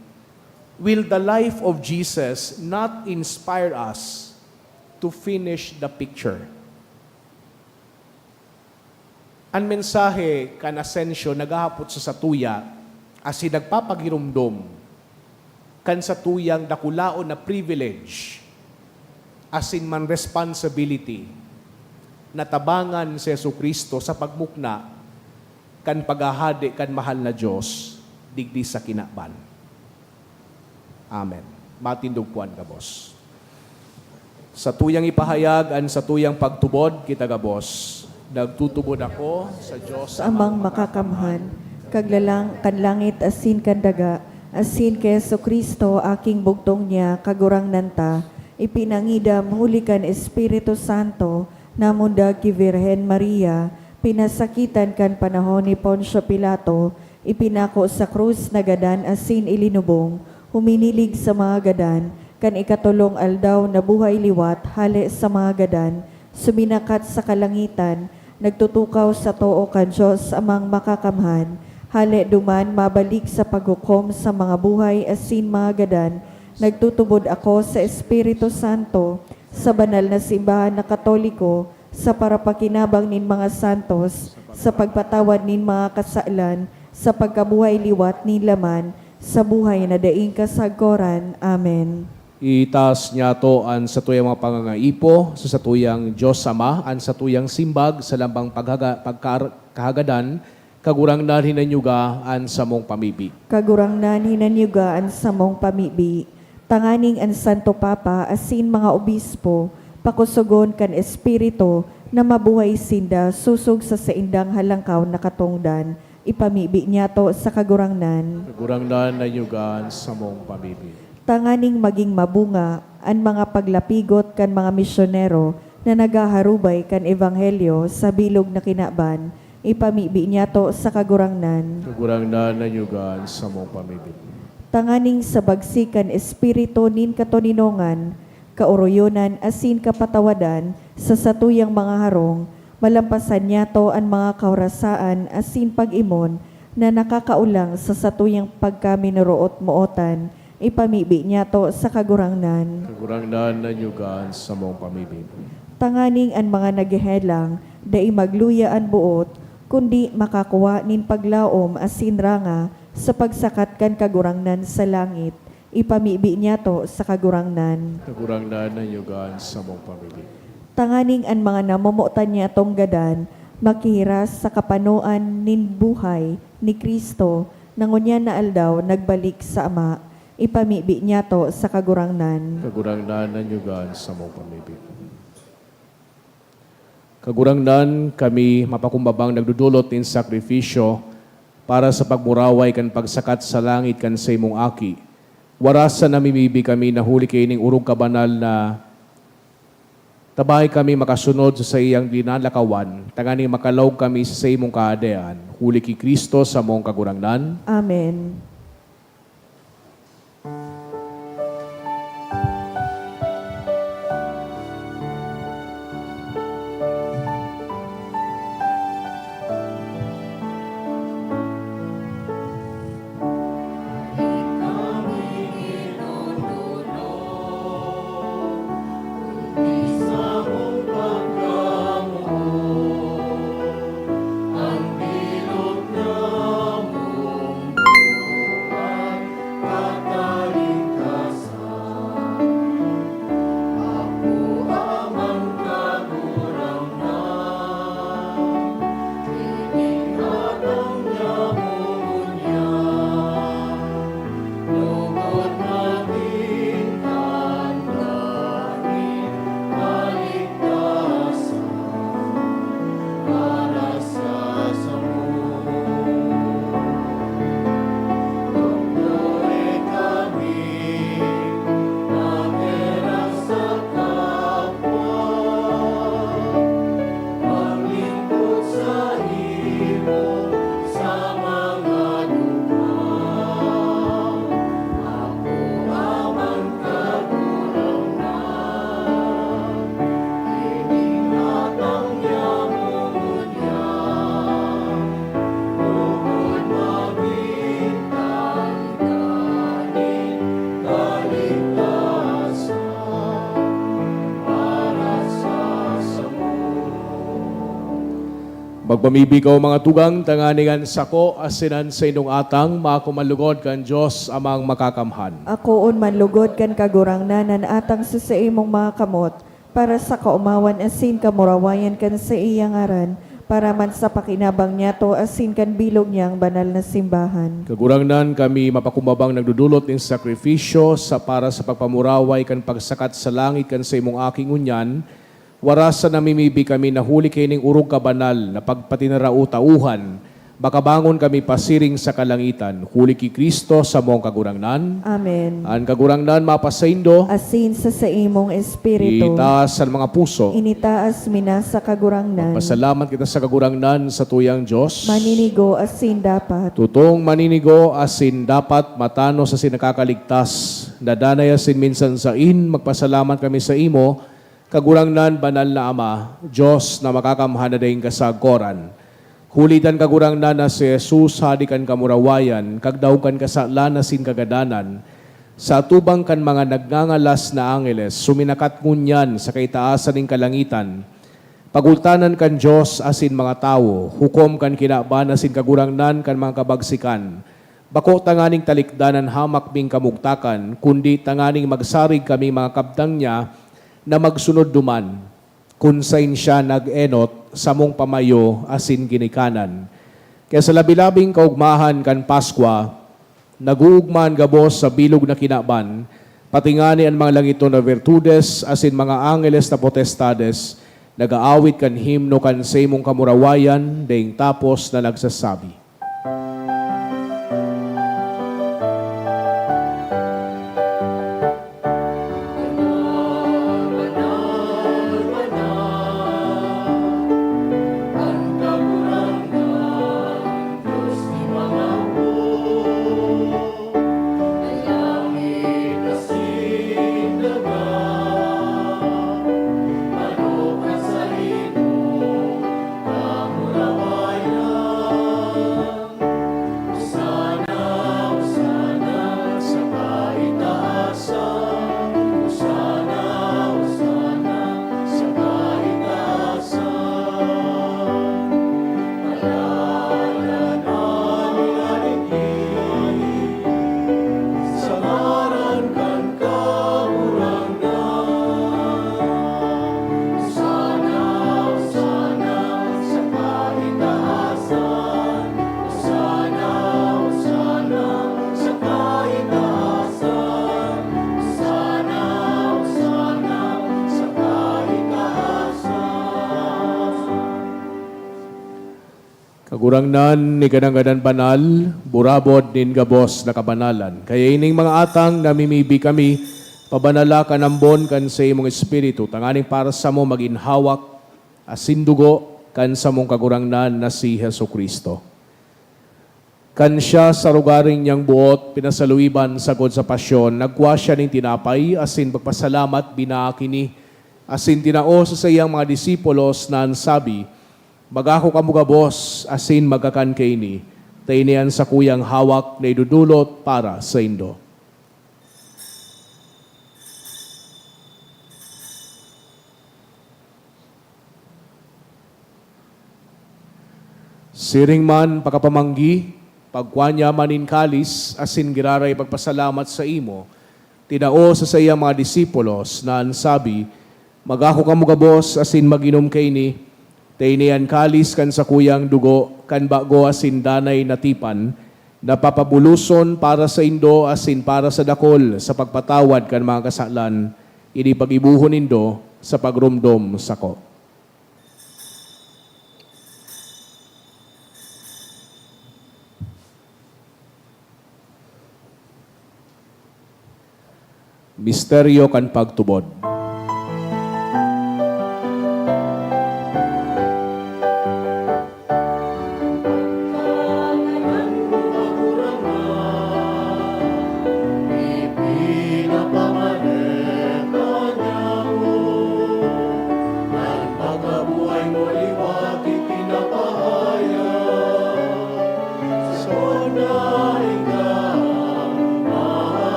will the life of Jesus not inspire us to finish the picture? An mensahe kan Ascension naghahapot sa satuya asin nagpapagiromdom kan satuyang dakulaon na privilege asin man responsibility na tabangan si Jesu-Cristo sa pagmukna kan paghahade kan mahal na Dios digdi sa kinaban. Amen. Matindog po an gabos. Satuyang ipahayag an satuyang pagtubod, kita gabos. Nagtutubod ako sa Dios Sa Amang Makakamhan, Kaglalang kan langit asin kan daga, asin ki Jesu-Cristo, Aking bugtong niya, Kagurangnan ta, ipinangidam huli kan Espiritu Santo, namundag ki Birhen Maria, pinasakitan kan panahon ni Poncio Pilato, ipinako sa krus, nagadan asin ilinubong, huminilig sa mga gadan, kan ikatolong aldaw nabuhay liwat hale sa mga gadan, suminakat sa kalangitan, nagtutukaw sa too kan Dios Amang Makakamhan, hale duman mabalik sa paghukom sa mga buhay asin mga gadan. Nagtutubod ako sa Espiritu Santo, sa banal na simbahan na Katoliko, sa parapakinabang nin mga santos, sa pagpatawad nin mga kasalan, sa pagkabuhay liwat nin laman, sa buhay na daing kasagkoran. Amen. Itaas niyato an satuyang mga pangangaipo sa satuyang Dios Ama, an satuyang simbag sa lambang paghaga-, pagkar-, kahagadan, Kagurangnan, hinanyuga an samong pamibi. Kagurangnan, hinanyuga an samong pamibi, tanganing an Santo Papa asin mga obispo pakusogon kan Espiritu na mabuhay sinda sosog sa saindang halangkaw na katongdan. Ipamibi niyato sa Kagurangnan. Kagurangnan, hinanyuga an samong pamibi. Tanganing magin mabunga an mga paglapigot kan mga misyonero na naghaharubay kan Ebanghelyo sa bilog na kinaban, ipamibi niyato sa Kagurangnan. Kagurangnan, hinanyuga an samong pamibi. Tanganing sa bagsik kan espiritu nin katoninongan, kaoroyonan asin kapatawadan sa satuyang mga harong, malampasan niyato an mga kahorasaan asin pag-imon na nakakaolang sa satuyang pagkaminoroot-mootan, ipamibi niyato sa Kagurangnan. Kagurangnan, hinanyuga an samong pamibi. Tanganing an mga naghehelang dai magluya an boot, kundi makakua nin paglaom asin ranga sa pagsakat kan Kagurangnan sa langit, ipamibi niyato sa Kagurangnan. Kagurangnan, hinanyuga an samong pamibi. Tanganing an mga namomotan niyatong gadan makihiras sa kapanoan nin buhay ni Cristo na ngunyan na aldaw nagbalik sa Ama, ipamibi niyato sa Kagurangnan. Kagurangnan, hinanyuga an samong pamibi. Kagurangnan, kami mapakumbabang nagdodolot nin sakrifisyo para sa pagmuraway kan pagsakat sa langit kan saimong Aki. Warasan namimibi kami na huli kaining orog kabanal na tabahi kami makasunod sa saiyang linalakawan, tanganing makalaog kami sa saimong Kahadean, huli ki Cristo samong Kagurangnan. Amen. sa mga dukha, ako naman, Kagurangnan, ining atang niya ngunyan, bukod mabintang kaning kaligtasan para sa samo. Magpamibi kaw, mga tugang, tanganing an sako asin an saindong atang maako man lugod kan Dios Amang Makakamhan. Akoon man lugod kan Kagurangnan an atang sa saimong mga kamot, para sa kaomawan asin kamurawayan kan saiyang ngaran, para man sa pakinabang niyato asin kan bilog niyang banal na simbahan. Kagurangnan, kami mapakumbabang nagdodolot nin sakrifisyo sa, para sa pagpamuraway kan pagsakat sa langit kan saimong Aki ngunyan, wara sa namimibi kami na huli kaining orog kabanal na pagpatinarao-tawohan, makabangon kami pasiring sa kalangitan, huli ki Cristo samong Kagurangnan. Amen. An Kagurangnan mapasaindo. Asin sa saimong espiritu. Itaas an mga puso. Initaas mi na sa Kagurangnan. Magpasalamat kita sa Kagurangnan, satuyang Dios. Maninigo asin dapat. Totong maninigo asin dapat, matanos asin nakakaligtas, na danay asin minsan sain, magpasalamat kami saimo, Kagurangnan, Banal na Ama, Dios na Makakamhan na daing kasagkoran. Huli ta an Kagurangnan na si Jesus, Hade kan kamurawayan, Kagdaog kan kasalan asin kagadanan, sa atubang kan mga nagngangalas na angeles, suminakat ngunyan sa kaitaasan nin kalangitan. Pagultanan kan Dios asin mga tawo, hukom kan kinaban asin kagurangnan kan mga kabagsikan. Bako tanganing talikdan an hamak ming kamugtakan, kundi tanganing magsarig kaming mga kabtang niya na magsunod duman, kun saen siya nag-enot, samong pamayo asin ginikanan. Kaya sa labi-labing kaogmahan kan Paskwa, nag-oogma an gabos sa bilog na kinaban, pati ngani an mga langiton na virtudes asin mga angeles na potestades, nag-aawit kan himno kan saimong kamurawayan, daing tapos na nagsasabi. Hosana, hosana sa kaitaasan, hosana, hosana sa kaitaasan. Palalanan ni Alipin sa ngaran kan Kagurangnan. Hosana, hosana sa kaitaasan. Hosana, hosana sa kaitaasan. Hosana, hosana sa kaitaasan. Kagurangnan, ika na ngadan banal, burabod nin gabos na kabanalan. Kaya ining mga atang namimibi kami, pabanala kan ambon kan saimong Espiritu, tanganing para samo magin hawak asin dugo kan samong Kagurangnan na si Jesu-Cristo. Kan siya sa rogaring niyang boot pinasaluiban sagkod sa pasyon, nagkua siya nin tinapay asin pagpasalamat, binaak ini, asin tinao sa saiyang mga disipulos na an sabi, "Magako kamo gabos asin magkakan kaini, ta ini an sakuyang hawak na idodolot para saindo." Siring man pakapamanggi, pagkua niya man nin kalis asin giraray pagpasalamat saimo, tinao sa saiyang mga disipulos na an sabi, "Magako kamo gabos asin mag-inom kaini, ta ini an kalis kan sakuyang dugo kan bago asin danay na tipan, na papabuloson para saindo asin para sa dakul sa pagpatawad kan mga kasalan. Ini paggibohon nindo sa pagromdom sako." Misteryo kan pagtubod.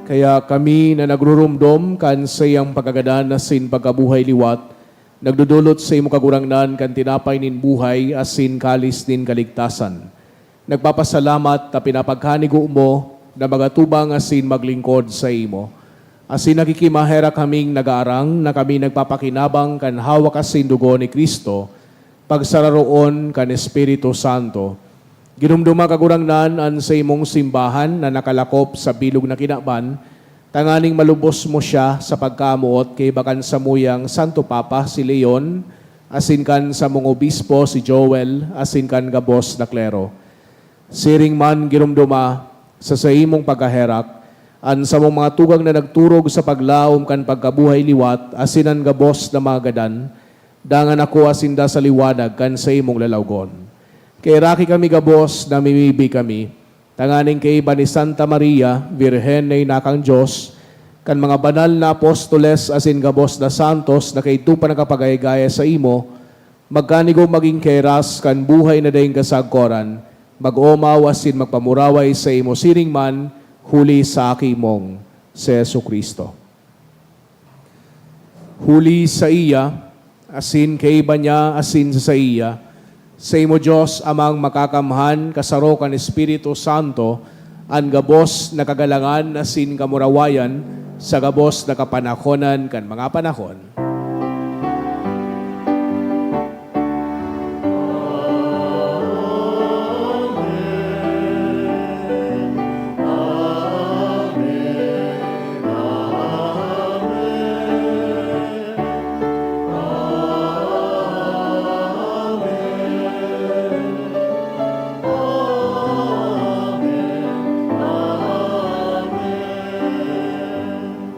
Kaya kami na nagrurumdom kan saiyang pagkagadan asin pagkabuhay liwat, nagdodolot sa imo, Kagurangnan, kan tinapay nin buhay asin kalis nin kaligtasan. Nagpapasalamat ta pinapagkanigo mo na magatubang asin maglingkod saimo. Asin nakikimaherak kaming nagaarang na kami nagpapakinabang kan hawak asin dugo ni Cristo, pagsararoon kan Espiritu Santo. Ginumduma, Kagurangnan, an saimong simbahan na nakalakop sa bilog na kinaban, tanganing malubos mo siya sa pagkamoot kaiba kan samuyang Santo Papa, si Leon, asin kan samong obispo, si Joel, asin kan gabos na klero. Siring man, ginumduma, sa saimong pagkaherak, an samong mga tugang na nagturog sa paglaom kan pagkabuhay liwat asin an gabos na mga gadan, dangan akoa sinda sa liwanag kan saimong lalawgon. Kaheraki kami gabos, namimibi kami, tanganing kaiba ni Santa Maria, Birhen na ina kan Dios, kan mga banal na apostoles asin gabos na santos na kaidto pa nakapagayagaya saimo, magkanigo magin kahiras kan buhay na daing kasagkoran, mag-omaw asin magpamuraway saimo siring man, huli sa Aki mong si Jesu-Cristo. Huli saiya, asin kaiba niya, asin sa saiya, saimo, Dios Amang Makakamhan, kasaro kan Espiritu Santo, an gabos na kagalangan asin kamurawayan sa gabos na kapanahonan kan mga panahon.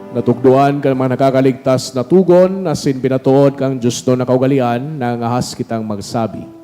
Natukdoan kan mga nakakaligtas na togon asin pinatood kan diosnon na kaugalean, nangangahas kitang magsabi.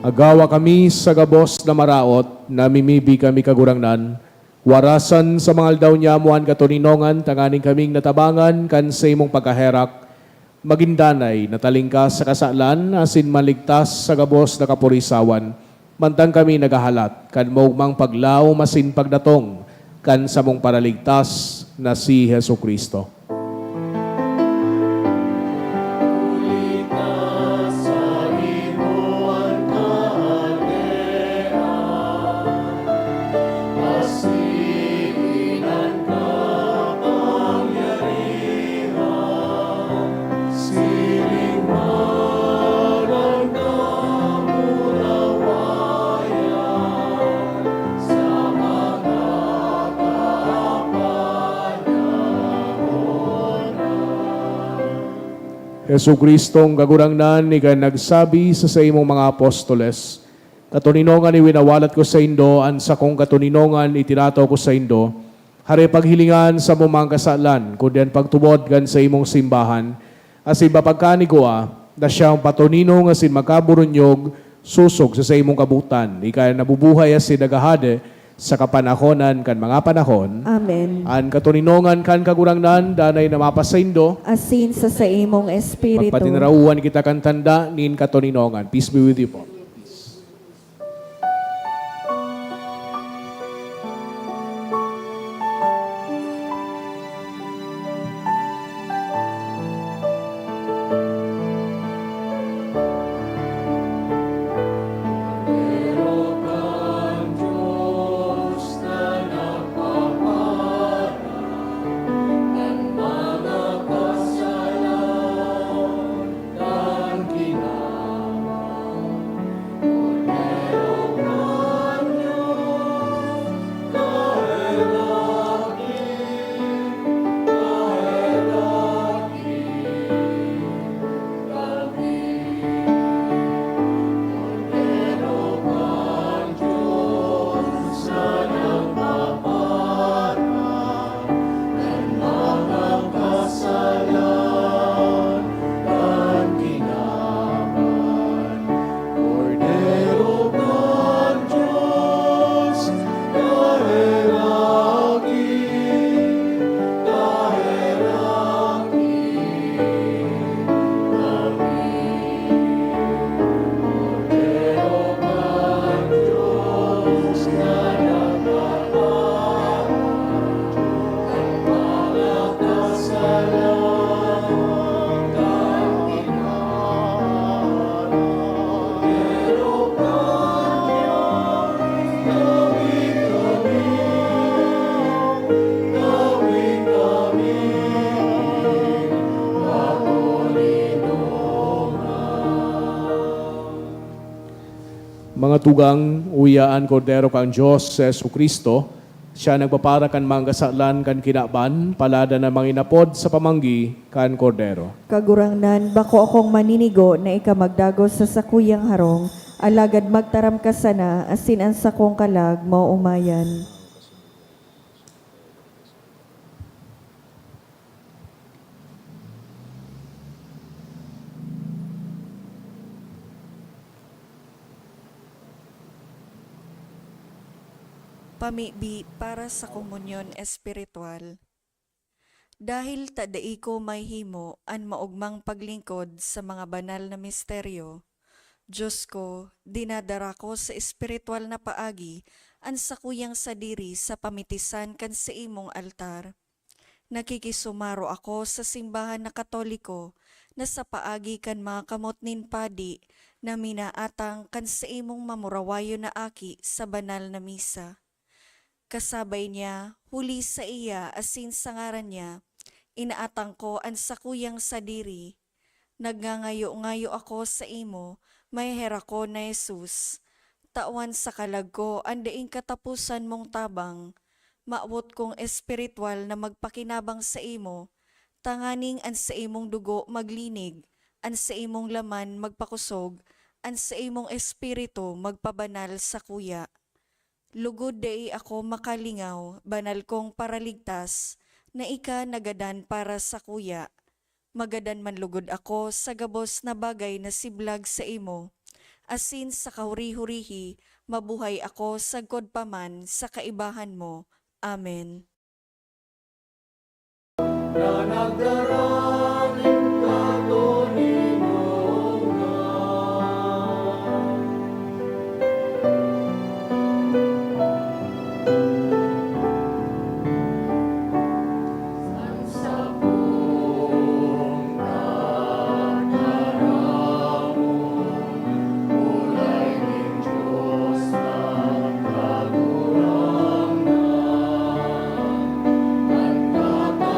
Agawa kami sa gabos na maraot, namimibi kami, Kagurangnan, warasan sa mga aldaw niamo an katoninongan, tanganing kaming natabangan kan saimong pagkaherak, magin danay na talingkas sa kasalan asin maligtas sa gabos na kaporisawan, mantang kami naghahalat kan maogmang paglaom asin pagdatong kan samong Paraligtas na si Jesu-Cristo. Jesu-Cristong Kagurangnan, ika nagsabi sa saimong mga apostoles, "Katoninongan iwinawalat ko saindo, an sakong katoninongan itinataw ko saindo. Hare paghilingan sa mga kasalan, kundi an pagtubod kan saimong simbahan, asin mapagkanigwa na siyang patoninong asin magkaburunyog sosog sa saimong kabotan, ika na nabubuhay asin naghahade sa kapanahonan kan mga panahon." Amen. An katoninongan kan Kagurangnan danay na mapasaindo. Asin sa saimong espiritu. Magpatinarawan kita kan tanda nin katoninongan. Peace be with you po. Mga tugang, uya an Kordero kan Dios, si Jesu-Cristo. Siya nagpapara kan mga kasalan kan kinaban, paladan na manginapod sa pamanggi kan Kordero. Kagurangnan, bako akong maninigo na ika magdagos sa sakuyang harong, alagad magtaram ka sana, asin an sakong kalag maoomayan. Pamibi para sa komunyon espiritual. Dahil ta dai ko mahihimo an maogmang paglingkod sa mga banal na misteryo, Dios ko, dinadara ko sa espiritual na paagi an sakuyang sadiri sa pamitisan kan saimong altar. Nakikisumaro ako sa simbahan na Katoliko na sa paagi kan mga kamot nin padi na minaatang kan saimong mamurawayon na aki sa banal na misa. Kasabay niya, huli saiya asin sa ngaran niya, inaatang ko an sakuyang sadiri. Nagngangayo-ngayo ako saimo, maheherakon na Jesus. Tawan sa kalag ko an daing kataposan mong tabang. Mawot kong espiritual na magpakinabang saimo, tanganing an saimong dugo maglinig, an saimong laman magpakosog, an saimong espiritu magpabanal sakuya. Lugod dai ako makalingaw, banal kong Paraligtas, na ika nagadan para sakuya. Magadan man lugod ako sa gabos na bagay na siblag saimo, asin sa kahuri-hurihi mabuhay ako sagkod pa man sa kaibahan mo. Amen. Na nagdara nin katoninongan. An sakong tataramon, olay nin Dios na Kagurangnan, an kataworan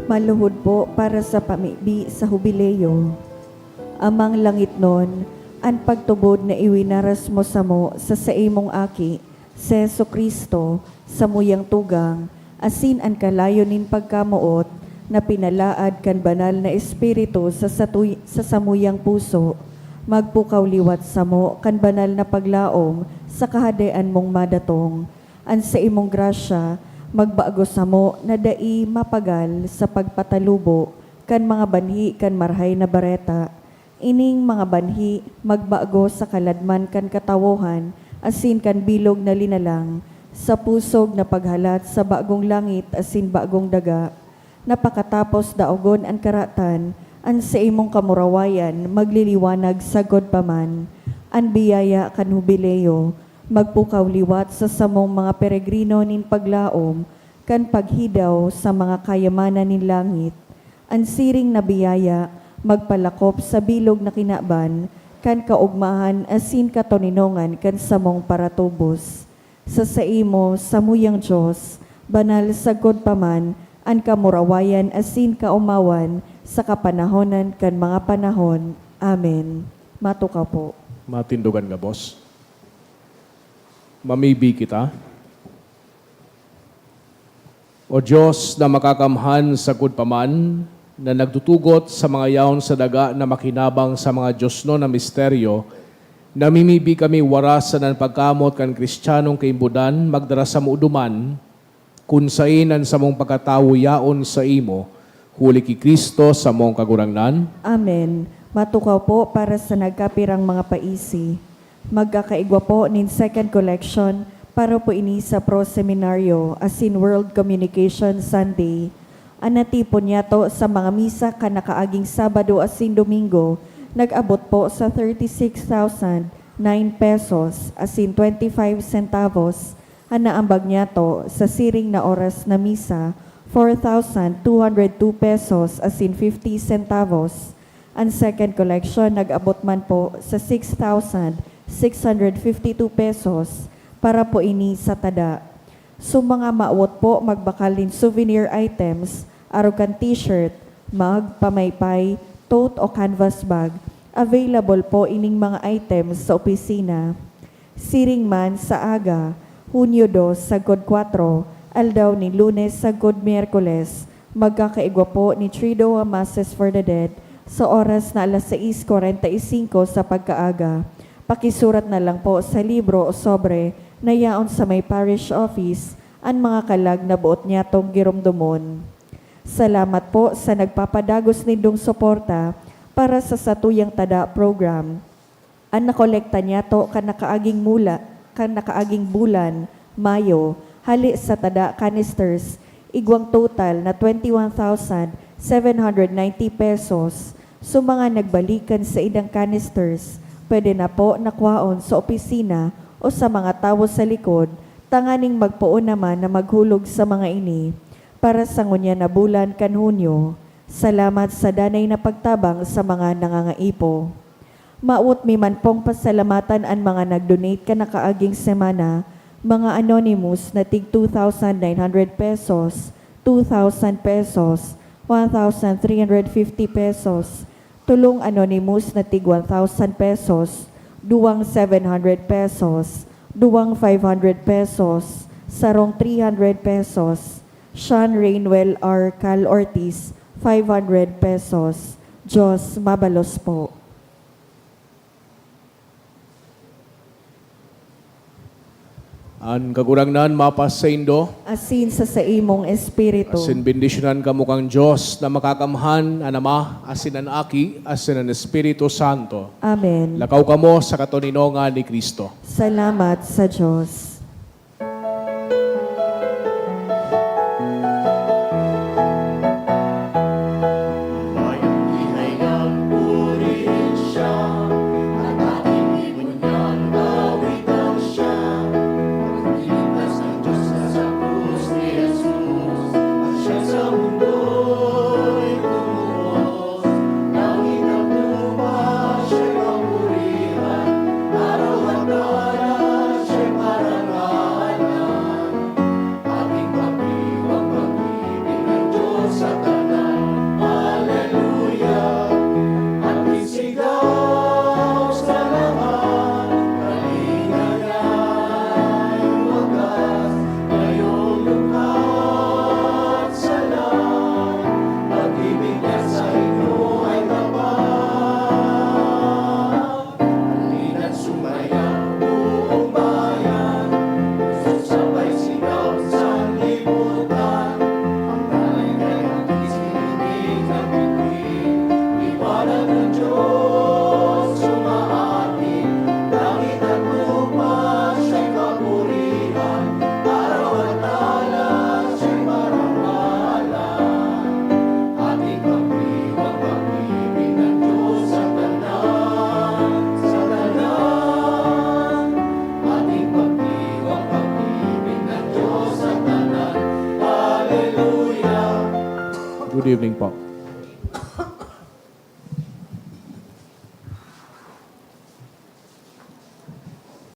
Maluhod po para sa pamibi sa Hubileo. Amang langitnon, an pagtubod na iwinaras mo samo sa saimong Aki, si Jesu-Cristo, samuyang tugang, asin an kalayo nin pagkamoot na pinalaad kan Banal na Espiritu sa satuy-, sa samuyang puso, magpukaw liwat samo kan banal na paglaom sa Kahadean mong madatong. An saimong grasya magbago samo na dai mapagal sa pagpatalubo kan mga banhi kan Marahay na Bareta. Ining mga banhi magbago sa kaladman kan katawohan asin kan bilog na linalang, sa pusog na paghalat sa bagong langit asin bagong daga, na pakatapos daogon an karatan, an saimong kamurawayan magliliwanag sagkod pa man. An biyaya kan Hubileo magpukaw liwat sa samong mga peregrino nin paglaom kan paghidaw sa mga kayamanan nin langit. An siring na biyaya magpalakop sa bilog na kinaban kan kaogmahan asin katoninongan kan samong paratubos. Sa saimo, samuyang Dios, banal sagkod pa man an kamurawayan asin kaomawan sa kapanahonan kan mga panahon. Amen. Matukaw po. Matindogan gabos. Mamibi kita. O Dios na makakamhan sagkod pa man, na nagtutugot sa mga yaon sa daga na makinabang sa mga diosnon na misteryo, namimibi kami warasan an pagkamoot kan Cristianong kaimbodan magdara samo duman, kun saen an samong pagkatawo yaon saimo, huli ki Cristo samong Kagurangnan. Amen. Matukaw po para sa nagkapirang mga paisi. Magkakaigwa po nin second collection para po ini sa Pro Seminario asin World Communication Sunday. An natipon niyato sa mga misa kan nakaaging Sabado asin Domingo nag-abot po sa thirty-six thousand nine pesos asin twenty-five centavos. An naambag niyato sa siring na oras na misa, four thousand two hundred two pesos asin fifty centavos. An second collection nag-abot man po sa six thousand six hundred fifty two pesos para po ini sa tada. So, mga mawot po magbakal nin souvenir items, arog kan t-shirt, mug, pamaypay, tote o canvas bag, available po ining mga items sa opisina. Siring man sa aga, Hunyo dos sagkod kwatro, aldaw nin Lunes sagkod Miyerkules, magkakaigwa po ni Triduum Masses for the Dead sa oras na alas sais kwarenta y singko sa pagkaaga. Pakisurat na lang po sa libro o sobre na yaon sa may parish office an mga kalag na boot nyatong giromdomon. Salamat po sa nagpapadagos nindong suporta para sa satuyang tada program. An nakolekta niyato kan nakaaging mula, kan nakaaging bulan, Mayo, hale sa tada canisters, igwang total na twenty one thousand seven hundred ninety pesos. So, mga nagbalik kan saindang canisters, pwede na po na kwaon sa opisina o sa mga tawo sa likod, tanganing magpoon naman na maghulog sa mga ini para sa ngunyan na bulan kan Hunyo. Salamat sa danay na pagtabang sa mga nangangaipo. Mawot mi man pong pasalamatan an mga nag-donate kan nakaaging semana, mga anonymous na tig two thousand nine hundred pesos, two thousand pesos, one thousand three hundred fifty pesos, tolong anonymous na tig one thousand pesos, duwang seven hundred pesos, duwang five hundred pesos, sarong three hundred pesos, Sean Rainwell R. Cal Ortiz, five hundred pesos. Diyos mabalos po. An Kagurangnan mapasaindo. Asin sa saimong espiritu. Asin bendisyonan kamo kan Dios na makakamhan, an Ama, asin an Aki, asin an Espiritu Santo. Amen. Lakaw kamo sa katoninongan ni Cristo. Salamat sa Dios. Good evening po.